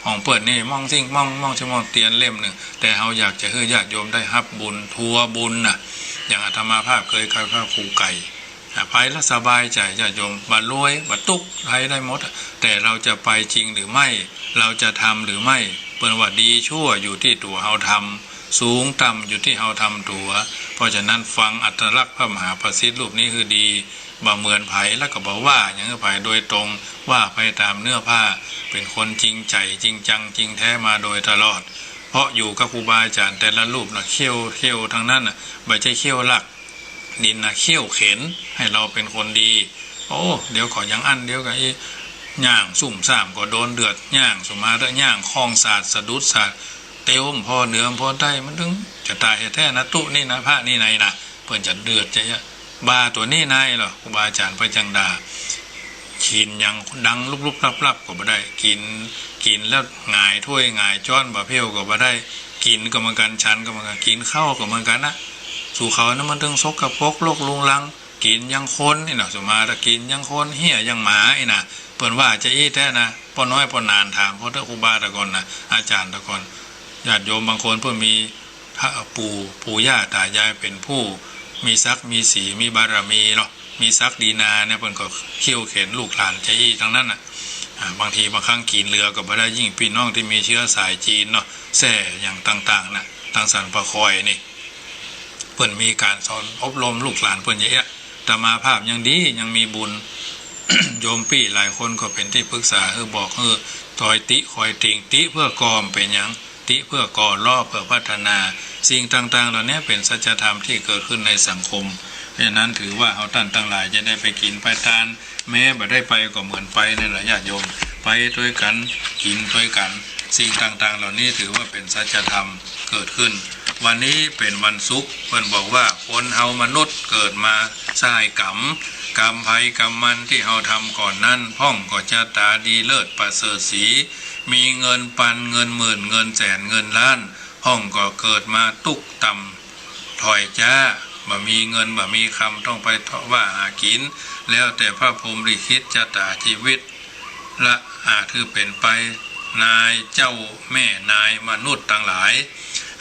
ของเปิ้นนี่ ม่องซิ่งม่อง ม่องซิ่งม่อง เตียนเล่มนึ่ง แต่เฮาอยากจะหื้อญาติโยมได้ฮับบุญทั่วบุญน่ะ อย่างอาตมาภาพเกยไปกับครูไก่ อ่ะ ไปแล้วสบายใจ๋ ญาติโยม บ่รวย บ่ตุ๊กข์ ไปได้หมดอะ แต่เราจะไปจริงหรือไม่ เราจะทำหรือไม่ เปิ้นว่าดีชั่วอยู่ตี้ตั๋วเฮาทำ สูงต่ำอยู่ตี้เฮาทำตั๋ว เพราะฉะนั้นฟังอัตลักษณ์พระมหาประสิทธิ์รูปนี้หื้อดี บ่เหมือนใผ แล้วก็บ่ว่าหยังหื้อใผโดยตรง ว่าไปต๋ามเนื้อผ้า เป๋นคนจริงใจ๋ จริงจัง จริงแท้มาโดยตลอด เพราะอยู่กับครูบาอาจ๋ารย์แต่ละรูปน่ะ เขี้ยว เขี้ยวตังนั้นน่ะ บ่ใจ้เขี้ยวลัก ดินนะ เขี้ยวเข็นหื้อเฮาเป๋นคนดี โอ้ เดี๋ยวก็อย่างอั้น เดี๋ยวก็อี้ ย่างซุ่มซ่ามก็โดนเดือด ย่าง สมมาเต๊อะ ย่างข้องสาด สะดุดสาด เตียวบ่พอเหนือบ่พอใต้ มันตึงจะต๋ายแท้ๆ นะ ตุ๊นี่นะ พระนี่ไหนนะ เปิ้นจะเดือดจะเยียะ บ่าตั๋วนี้ไหนลอ ครูบาอาจ๋ารย์เปิ้นจั่งด่า กิ๋นหยังดังลุบๆลับๆ ก็บ่ได้ กิ๋น กิ๋นแล้วหงายถ้วยหงายจ๊อนบ่าเผี้ยวก็บ่ได้ กิ๋นก็เหมือนกั๋น ฉันก็เหมือนกั๋น กิ๋นข้าวก็เหมือนกั๋นนะ สู่เขานั้นมันตึงสกปรกรกรุงรัง กิ๋นอย่างคนอี้นะ สมมาเต๊อะ กิ๋นอย่างคน เฮี้ยอย่างหมาอี้นะ เปิ้นว่าจะอี้แท้นะ ป้อน้อยป้อหนานถาม ป้อเต๊อะ ครูบาตะก่อนนะ อาจ๋ารย์ตะก่อน ญาติโยมบางคนเปิ้นมี พระปู่ ปู่ย่าต๋ายายเป๋นผู้มีศักดิ์มีศรี มีบารมีเนาะ มีศักดินาเนี่ย เปิ้นก็เขี้ยวเข็นลูกหลานจะอี้ตังนั้นน่ะ อ่า บางทีบางครั้งกิ๋นเหลือก็บ่ได้ ยิ่งปี้น้องตี้มีเชื้อสายจีนเนาะ แซ่อย่างต่างๆ น่ะ ตังสันป่าคอยนี่ เปิ้นมีก๋านสอนอบรมลูกหลานเปิ้นอย่างเอี้ย อาตมาภาพยังดี ยังมีบุญ โยมปี้หลายคนก็เป๋นตี้ปรึกษา หื้อบอก หื้อตอยติ คอยติง ติเปื้อก่อบ่เป๋นหยัง ติเปื้อก่อ เลาะเปื้อพัฒนา สิ่งต่างๆ เหล่านี้เป๋นสัจธรรมตี้เกิดขึ้นในสังคม เพราะฉะนั้นถือว่าเฮาต้านตังหลายจะได้ไปกิ๋นไปตาน แม้บ่ได้ไปก็เหมือนไปนั่นแหละ ญาติโยม ไปตวยกั๋น กิ๋นตวยกั๋น สิ่งต่างๆ เหล่านี้ถือว่าเป๋นสัจธรรมเกิดขึ้น วันนี้เป๋นวันศุกร์ เปิ้นบอกว่าคนเฮามนุษย์เกิดมาสร้างก๋รรม ก๋รรมใผก๋รรมมันตี้เฮาทำก่อนนั้น พ่องก็จะต๋าดีเลิศประเสริฐศรี มีเงินปัน เงินหมื่น เงินแสน เงินล้าน พ่องก็เกิดมาตุ๊กต่ำถอยจ๊า บ่มีเงินบ่มีคำ ต้องไปเทาะว่าหากิ๋น แล้วแต่พระพรหมลิขิตจะต๋าจีวิต ละอาจหื้อเป๋นไป นายเจ้าแม่นายมนุษย์ตังหลาย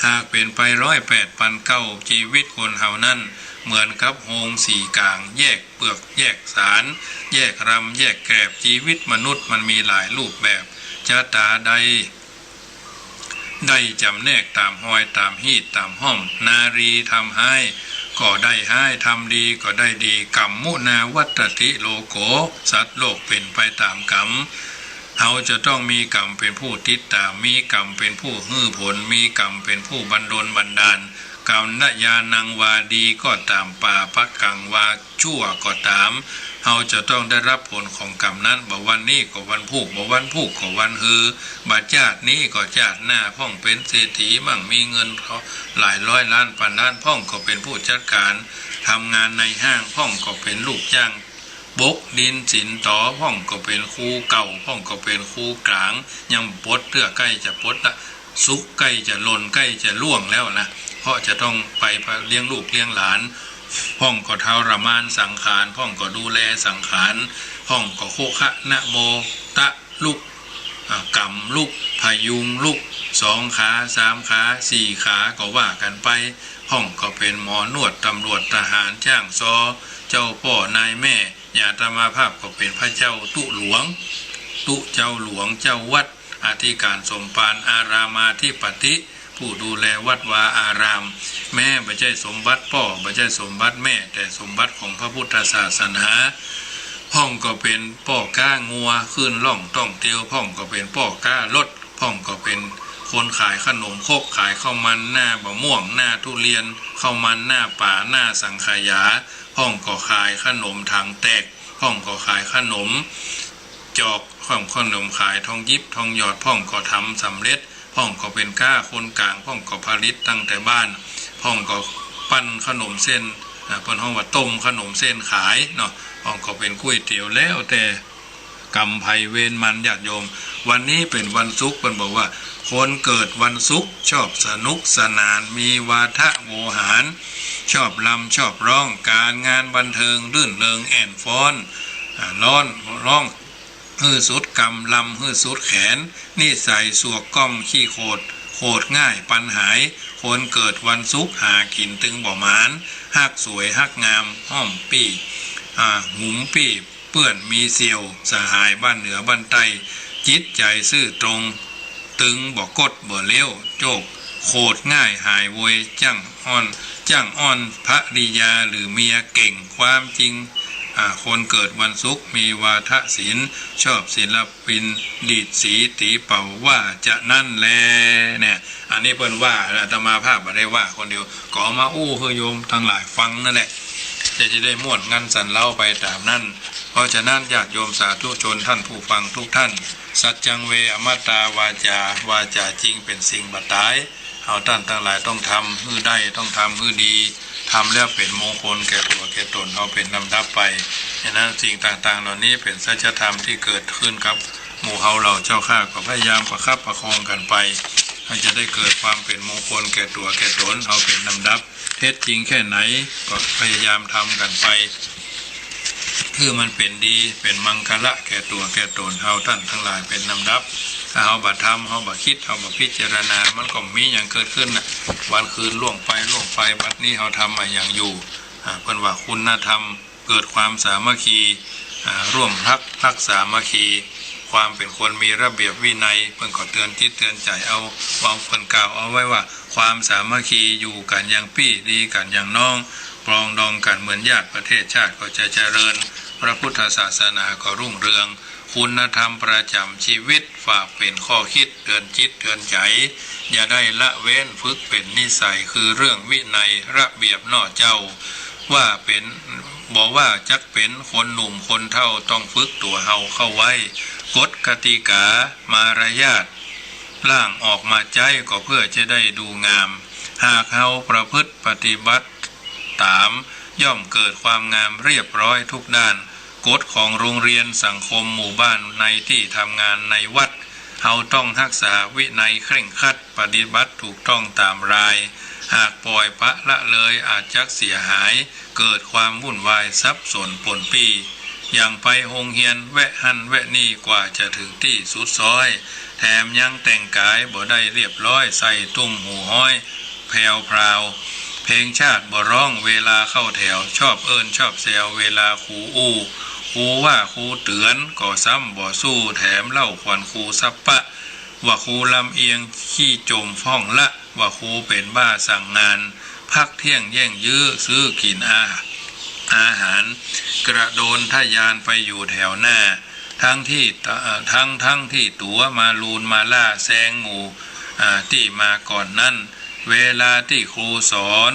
หากเป๋นไปร้อยแปดปันเก้า จีวิตคนเฮานั้นเหมือนกับโฮงสี่ก๋าง แยกเปลือกแยกสาร แยกรำแยกแกลบ จีวิตมนุษย์มันมีหลายรูปแบบ จะต๋าใด ได้จ๋ำแนกต๋ามฮอย ต๋ามฮี้ด ต๋ามห้อม นารีทำฮ้ายก็ได้ฮ้าย ทำดีก็ได้ดี กัมมุนาวัตตติโลโก สัตว์โลกเป๋นไปต๋ามก๋รรม เฮาจะต้องมีก๋รรมเป๋นผู้ติดต๋าม มีก๋รรมเป๋นผู้หื้อผล มีก๋รรมเป๋นผู้บันดลบันดาล กัลยาณังวา ดีก็ต๋าม ปาปะกังวา ชั่วก็ต๋าม เฮาจะต้องได้รับผลของก๋รรมนั้น บ่วันนี้ก็วันพูก บ่วันพูกก็วันฮือ บ่จาตินี้ก็จาติหน้า พ่องเป๋นเศรษฐีมั่งมีเงินหลายร้อยล้านปันล้าน พ่องก็เป๋นผู้จัดก๋าน ทำงานในห้าง พ่องก็เป๋นลูกจ้าง บกดินสินตอ พ่องก็เป๋นครูเก่า พ่องก็เป๋นครูก๋าง ยังบ่ปลดเตื้อ ใก้จะปลดละ สุกใก้จะหล่น ใก้จะล่วงแล้วนะ เพราะจะต้องไปเลี้ยงลูกเลี้ยงหลาน พ่องก็ทรมานสังขาร พ่องก็ดูแลสังขาร พ่องก็คุคะนะโมตะลุก อ่า ก๋ำลุก พยุงลุก สองขา สามขา สี่ขา ก็ว่ากั๋นไป พ่องก็เป๋นหมอนวด ตำรวจ ทหาร จ้างซอ เจ้าป้อนายแม่ อย่างอาตมาภาพก็เป๋นพระเจ้าตุ๊หลวง ตุ๊เจ้าหลวง เจ้าวัด อธิก๋านสมภาร อารามาธิปติ ผู้ดูแลวัดวาอาราม แม้บ่ใจ้สมบัติป้อ บ่ใจ้สมบัติแม่ แต่สมบัติของพระพุทธศาสนา พ่องก็เป๋นป้อก๊างัว ขึ้นล่องต้องเตียว พ่องก็เป๋นป้อก๊ารถ พ่องก็เป๋นคนขายขนมครก ขายข้าวมันหน้าบ่าม่วง หน้าทุเรียน ข้าวมันหน้าป๋า หน้าสังขยา พ่องก็ขายขนมถังแตก พ่องก็ขายขนมจอก พ่องขนมขายทองหยิบทองหยอด พ่องก็ทำสำเร็จ พ่องก็เป๋นก๊าคนก๋าง พ่องก็ผลิตตั้งแต่บ้าน พ่องก็ปั้นขนมเส้น อ่า เปิ้นฮ้องว่าต้มขนมเส้นขายเนาะ พ่องก็เป๋นก๋วยเตี๋ยว แล้วแต่กรรมใผเวรมัน ญาติโยม วันนี้เป๋นวันศุกร์ เปิ้นบอกว่า คนเกิดวันศุกร์ชอบสนุกสนาน มีวาทะโวหาร ชอบรำชอบร้อง ก๋านงานบันเทิงรื่นเริงแอ่นฟ้อน อ่า ร้อน ร้อง หื้อสุดกำ รำหื้อสุดแขน นิสัยสวกก้อมขี้โขด โขดง่ายปันหาย คนเกิดวันศุกร์หากิ๋นตึงบ่หมาน ฮักสวยฮักงามห้อมปี้ อ่า หุมปี้เปื้อนมีเสี่ยว สหายบ้านเหนือบ้านใต้ จิตใจ๋ซื่อตรง ตึงบ่ก๊ดบ่เลี้ยว โจกโขดง่ายหายโวย จั้งอ้อน จั้งอ้อนภริยาหรือเมียเก่ง ความจริง อ่า คนเกิดวันศุกร์มีวาทศิลป์ ชอบศิลปินดีดสีตี๋เป่า ว่าจะนั้นแล เนี่ย อันนี้เปิ้นว่า อาตมาภาพบ่ได้ว่าคนเดียว ก็เอามาอู้หื้อโยมตังหลายฟังนั่นแหละ จะ จะได้ม่วนงันสันเล้าไปต๋ามนั้น เพราะฉะนั้นญาติโยมสาธุชนท่านผู้ฟังทุกท่าน สัจจังเวอมตตา วาจา วาจาจริงเป๋นสิ่งบ่ต๋าย เฮาต้านตังหลายต้องทำหื้อได้ ต้องทำหื้อดี ทำแล้วเป๋นมงคลแก่ตั๋วแก่ต๋นเฮาเป๋นลำดับไป ฉะนั้นสิ่งต่างๆ เหล่านี้เป๋นสัจธรรมตี้เกิดขึ้นกับหมู่เฮาเหล่าเจ้าข้า ก็พยายามประคับประคองกั๋นไป เฮาจะได้เกิดความเป๋นมงคลแก่ตั๋วแก่ต๋นเฮาเป๋นลำดับ เท็จจริงแค่ไหนก็พยายามทำกั๋นไป หื้อมันเป๋นดี เป๋นมังคละแก่ตั๋วแก่ต๋นเฮาต้านตังหลายเป๋นลำดับ ถ้าเฮาบ่ทำ เฮาบ่กึ๊ด เฮาบ่พิจารณา มันก็บ่มีหยังเกิดขึ้นน่ะ วันคืนล่วงไปล่วงไป บัดนี้เฮาทำอะหยังอยู่ อ่า เปิ้นว่าคุณธรรม เกิดความสามัคคี อ่า ร่วมฮัก ฮักสามัคคี ความเป๋นคนมีระเบียบวินัย เปิ้นก็เตือนจิตเตือนใจ๋เอา ว่าเปิ้นกล่าวเอาไว้ว่า ความสามัคคี อยู่กั๋นอย่างปี้ ดีกั๋นอย่างน้อง ปรองดองกั๋นเหมือนญาติ ประเทศชาติก็จะเจริญ พระพุทธศาสนาก็รุ่งเรือง คุณธรรมประจ๋ำชีวิต ฝากเป๋นข้อกึ๊ดเตือนจิตเตือนใจ๋ อย่าได้ละเว้น ฝึกเป๋นนิสัย คือเรื่องวินัยระเบียบเนาะเจ้า ว่าเป๋น บ่ว่าจักเป๋นคนหนุ่มคนเฒ่า ต้องฝึกตั๋วเฮาเข้าไว้ กฎกติกามารยาท ร่างออกมาใจ๊ก็เพื่อจะได้ดูงาม หากเฮาประพฤติปฏิบัติต๋าม ย่อมเกิดความงามเรียบร้อยทุกด้าน กฎของโรงเรียน สังคม หมู่บ้าน ในตี้ทำงาน ในวัด เฮาต้องฮักษาวินัยเคร่งครัด ปฏิบัติถูกต้องต๋ามราย หากป่อยปละละเลยอาจจักเสียหาย เกิดความวุ่นวายสับสนปนปี้ อย่างไปโฮงเฮียน แวะหั้นแวะนี่ กว่าจะเถิงตี้สุดซอย แถมยังแต่งก๋ายบ่ได้เรียบร้อย ใส่ตุ้มหูห้อยแผวพราว เพลงชาติบ่ร้องเวลาเข้าแถว ชอบเอิ้นชอบแซวเวลาครูอู้ ครูว่าครูเตือนก็ซ้ำบ่สู้ แถมเล่าขวัญครูสัปปะ ว่าครูลำเอียงขี้จ๋มพ่องละ ว่าครูเป๋นบ้าสั่งงาน พักเที่ยงแย่งยื้อซื้อกิ๋นอา อาหาร กระโดนทะยานไปอยู่แถวหน้า ทั้งตี้ตะ เอ่อ ทั้ง ทั้งตี้ตั๋วมาลูนมาล่าแซงหมู่ อ่า ตี้มาก่อนนั้น เวลาตี้ครูสอน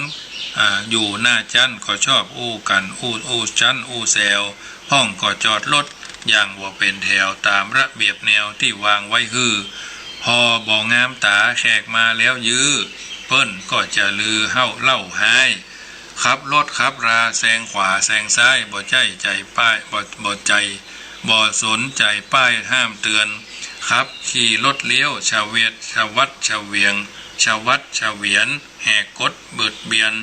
อ่า อยู่หน้าจั๊นก็ชอบอู้กั๋น อู้ อู้จั๊นอู้แซว พ่องก็จอดรถอย่างบ่เป๋นแถวต๋ามระเบียบแนวตี้วางไว้หื้อ ผ่อบ่งามต๋า แขกมาแล้วยื้อ เปิ้นก็จะลือเฮาเล่าฮ้าย ขับรถขับราแซงขวาแซงซ้าย บ่ใจ้ใจ๋ป้าย บ่ บ่ใจ้ บ่สนใจ๋ป้ายห้ามเตือน ขับขี่รถเลี้ยว ชะเวด ชะวัดเฉวียง ชะวัดเฉวียน แหกกฎเบียดเบียน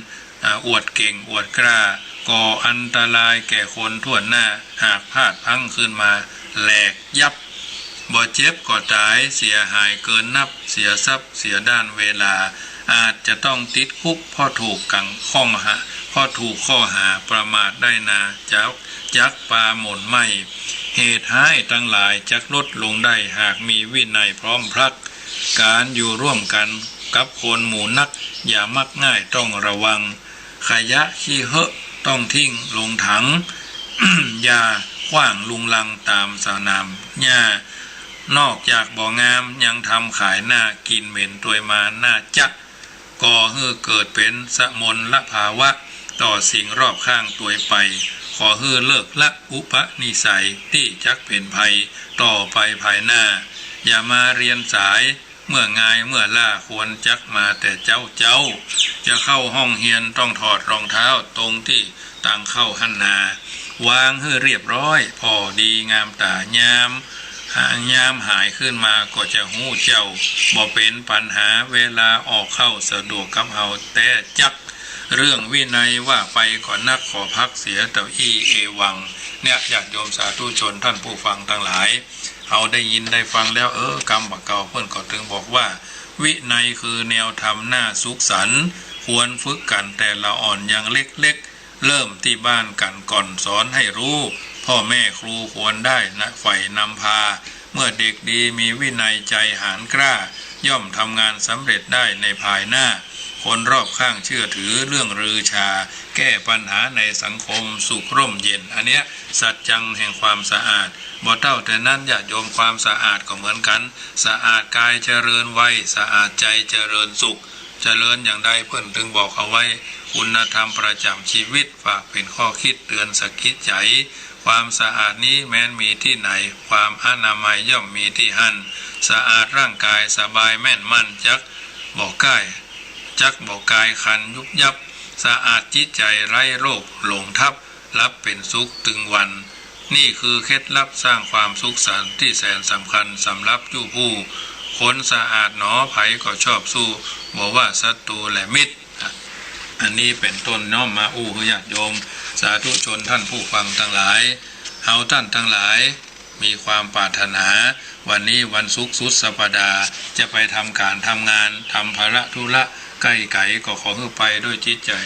อ่า อวดเก่งอวดกล้า ก่ออันตรายแก่คนถ้วนหน้า หากพลาดพลั้งขึ้นมาแหลกยับ บ่เจ็บก็ต๋าย เสียหายเกินนับ เสียทรัพย์เสียด้านเวลา อาจจะต้องติดคุกเพราะถูกกังข้อหา เพราะถูกข้อหาประมาทได้นา จัก จักปาหม่นไหม้ เหตุฮ้ายตังหลายจักลดลงได้ หากมีวินัยพร้อมพรัก ก๋านอยู่ร่วมกั๋น กับคนหมู่นัก อย่ามักง่ายต้องระวัง ขยะขี้เฮอะต้องทิ้งลงถัง อย่าขว้างรุงรังต๋ามสนามหญ้า นอกจากบ่งามยังทำขายหน้า กลิ่นเหม็นตวยมาน่าจะ ก่อหื้อเกิดเป๋นสมลภาวะ ต่อสิ่งรอบข้างตวยไป ขอหื้อเลิกละอุปนิสัย ตี้จักเป๋นภัยต่อไปภายหน้า อย่ามาเรียนสาย เมื่องายเมื่อล้า ควรจักมาแต่เจ๊าเจ๊า จะเข้าห้องเฮียนต้องถอดรองเท้า ตรงตี้ตางเข้าหั้นนา วางหื้อเรียบร้อย ผ่อดีงามต๋า ยาม ยามหายขึ้นมาก็จะฮู้เจ้า บ่เป๋นปัญหา เวลาออกเข้าสะดวกกับเฮาแต๊จัก เรื่องวินัยว่าไปก่อนนัก ขอพักเสียเต้าอี้ เอวัง เนี่ย ญาติโยมสาธุชนท่านผู้ฟังตังหลาย เฮาได้ยินได้ฟังแล้ว เออ กำบ่าเก่าเปิ้นก็ตึงบอกว่า วินัยคือแนวธรรมน่าสุขสันต์ ควรฝึกกั๋นแต่ละอ่อนยังเล็กๆ เริ่มตี้บ้านกั๋นก่อน สอนให้ฮู้ พ่อแม่ครูควรได้นะ ใฝ่นำพา เมื่อเด็กดีมีวินัย ใจ๋หาญกล้า ย่อมทำงานสำเร็จได้ในภายหน้า คนรอบข้างเชื่อถือ เรื่องลือชา แก้ปัญหาในสังคมสุขร่มเย็น อันเนี้ยสัจจังแห่งความสะอาด บ่เต้าแต่นั้น ญาติโยม ความสะอาดก็เหมือนกั๋น สะอาดกายเจริญวัย สะอาดใจ๋เจริญสุข เจริญอย่างใดเปิ้นตึงบอกเอาไว้ คุณธรรมประจ๋ำชีวิต ฝากเป๋นข้อคิดเตือนสะกิดใจ๋ ความสะอาดนี้แม้นมีตี้ไหน ความอนามัยย่อมมีตี้หั้น สะอาดร่างกายสบายแม่นมั่น จักบ่ก้าย จักบ่กายคันยุบยับ สะอาดจิตใจ๋ไร้โรคหลงทับ หลับเป๋นสุขตึงวัน นี่คือเคล็ดลับสร้างความสุขสันต์ตี้แสนสำคัญสำหรับจุผู้ คนสะอาดหนอใผก็ชอบสู้ บ่ว่าศัตรูและมิตร อ่ะ อันนี้เป๋นต้นน้อมมาอู้หื้อญาติโยมสาธุชนท่านผู้ฟังตังหลาย เฮาต้านตังหลายมีความปรารถนา วันนี้วันศุกร์สุดสัปดาห์ จะไปทำก๋านทำงาน ทำภาระธุระใก้ไก๋ ก็ขอหื้อไปด้วยจิตใจ๋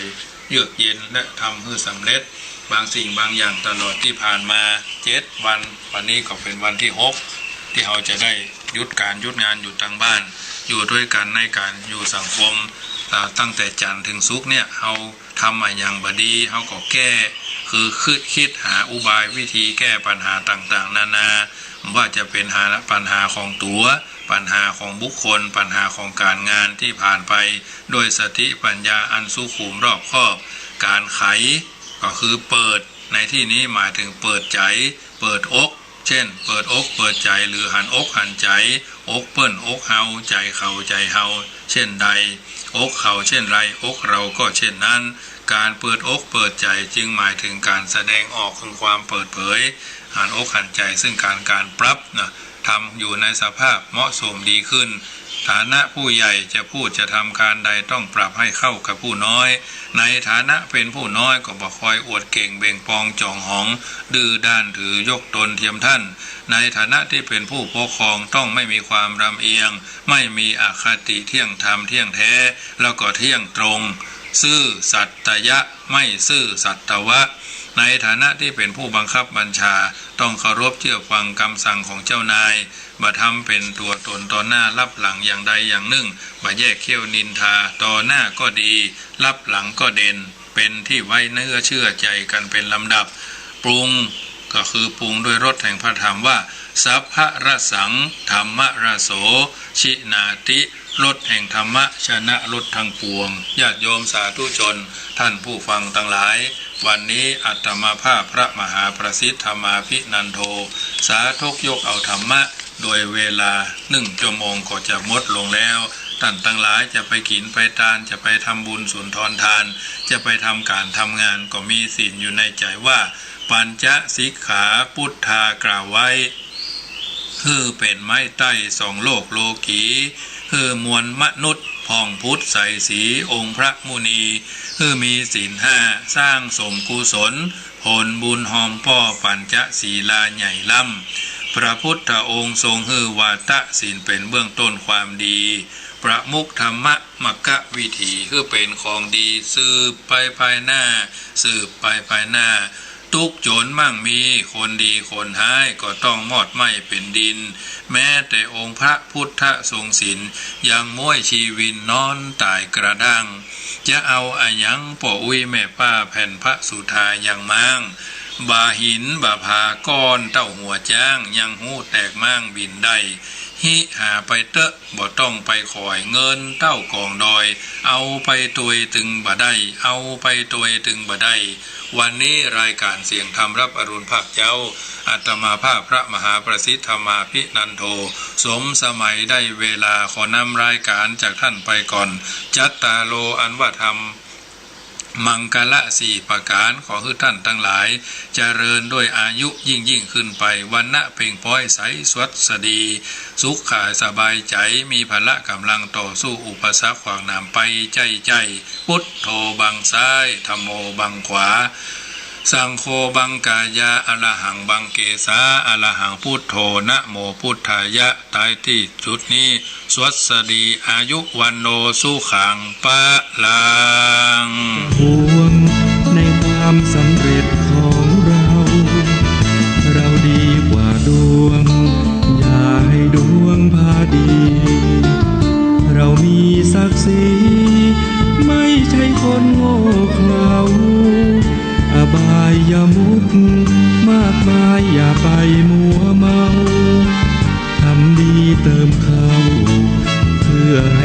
เยือกเย็นและทำหื้อสำเร็จ บางสิ่งบางอย่างตลอดตี้ผ่านมาเจ็ดวัน วันนี้ก็เป๋นวันตี้หก ตี้เฮาจะได้หยุดก๋านหยุดงานอยู่ตางบ้าน อยู่ตวยกั๋นในก๋านอยู่สังคม อ่า ตั้งแต่จันทร์เถิงศุกร์เนี่ย เฮาทำอะหยังบ่ดี เฮาก็แก้ คือคิด คิดหาอุบายวิธีแก้ปัญหาต่างๆ นานา ว่าจะเป๋นหา ปัญหาของตั๋ว ปัญหาของบุคคล ปัญหาของก๋านงานตี้ผ่านไป ด้วยสติปัญญาอันสุขุมรอบคอบ ก๋านไข ก็คือเปิด ในตี้นี้หมายเถิงเปิดใจ๋ เปิดอก เช่น เปิดอกเปิดใจ๋ หรือหันอกหันใจ๋ อกเปิ้นอกเฮา ใจ๋เขาใจ๋เฮา เช่นใด อกเขาเช่นไร อกเราก็เช่นนั้น ก๋านเปิดอกเปิดใจ๋จึงหมายเถิงก๋านแสดงออกเถิงความเปิดเผย หันอกหันใจ๋ ซึ่งก๋าน ก๋านปรับนะ ทำอยู่ในสภาพเหมาะสมดีขึ้น ฐานะผู้ใหญ่จะพูดจะทำการใดต้องปรับให้เข้ากับผู้น้อย ในฐานะเป๋นผู้น้อยก็บ่คอยอวดเก่งเบ่งปองจ๋องหอง ดื้อด้านถือยกตนเทียมต้าน ในฐานะตี้เป๋นผู้ปกครองต้องไม่มีความลำเอียง ไม่มีอคติ เที่ยงธรรม เที่ยงแท้ แล้วก็เที่ยงตรง ซื่อสัตยะ ไม่ซื่อสัตวะ ในฐานะตี้เป๋นผู้บังคับบัญชา ต้องเคารพเจื้อฟังกำสั่งของเจ้านาย บ่ทำเป๋นตั๋วต๋นต่อหน้าลับหลังอย่างใดอย่างนึ่ง บ่แยกเขี้ยวนินทา ต่อหน้าก็ดี ลับหลังก็เด่น เป๋นตี้ไว้เนื้อเชื่อใจ๋กั๋นเป๋นลำดับ ปรุง ก็คือปรุงด้วยรสแห่งพระธรรมว่า สัพพะรสัง ธัมมะรโส ชินาติ รสแห่งธรรมะชนะรสทั้งปวง ญาติโยมสาธุชน ท่านผู้ฟังตังหลาย วันนี้อาตมาภาพพระมหาประสิทธธรรมาภินันโท สาธกยกเอาธรรมะ โดยเวลานึ่งชั่วโมงก็จะหมดลงแล้ว ต้านตังหลายจะไปกิ๋นไปตาน จะไปทำบุญสุนทรทาน จะไปทำก๋านทำงาน ก็มีศีลอยู่ในใจ๋ว่า ปัญจสิกขาปุทธากล่าวไว้ หื้อเป๋นไม้ใต้สองโลกโลกี หื้อมวลมนุษย์ผ่องผุดใสสี องค์พระมุนี หื้อมีศีลห้า สร้างสมกุศล ผลบุญฮอมป้อปัญจศีลาใหญ่ล้ำ พระพุทธองค์ทรงหื้อวาทะศีลเป๋นเบื้องต้นความดี ประมุขธรรมะมกวิถี หื้อเป๋นของดีสืบไปภายหน้า สืบไปภายหน้า ตุ๊กข์จ๋นมั่งมี คนดีคนฮ้ายก็ต้องมอดไหม้เป๋นดิน แม้แต่องค์พระพุทธทรงศีล ยังม้วยชีวินนอนต๋ายกระด้าง จะเอาอะหยังป้ออุ๊ยแม่ป้า แผ่นพระสุธายังม้าง บ่าหินบ่าผาก้อนเต้าหัวจ๊าง ยังฮู้แตกม้างบินได้ ฮิหาไปเต๊อะ บ่ต้องไปขอย เงินเต้ากองดอย เอาไปตวยตึงบ่ได้ เอาไปตวยตึงบ่ได้ วันนี้รายก๋านเสียงธรรมฮับอรุณภาคเจ๊า อาตมาภาพพระมหาประสิทธิ์ธรรมาภินันโท สมสมัยได้เวลา ขอนำรายก๋านจากท่านไปก่อน จัตตาโล อันว่าธรรม มังคละสี่ประก๋าน ขอหื้อท่านตังหลาย เจริญด้วยอายุยิ่งๆ ขึ้นไป วรรณะเปล่งป๊อยใสสดสดี สุขกายสบายใจ๋ มีพละก๋ำลังต่อสู้อุปสรรคขวางหนามไป ใจ้ๆ พุทโธบังซ้าย ธัมโมบังขวา สังโฆบังกายา อะระหังบังเกสา อะระหังพุทโธ นะโมพุทธายะ ท้ายตี้สุดนี้ สวัสดี อายุ วัณโณ สุขัง พลัง ห่วงในความสำเร็จของเรา เราดีกว่าดวง อย่าให้ดวงพาดี เรามีศักดิ์ศรี ไม่ใช่คนโง่เขลา อบายมุขมากมาย อย่าไปมัวเมา ทำดีเติมเข้า เพื่อให้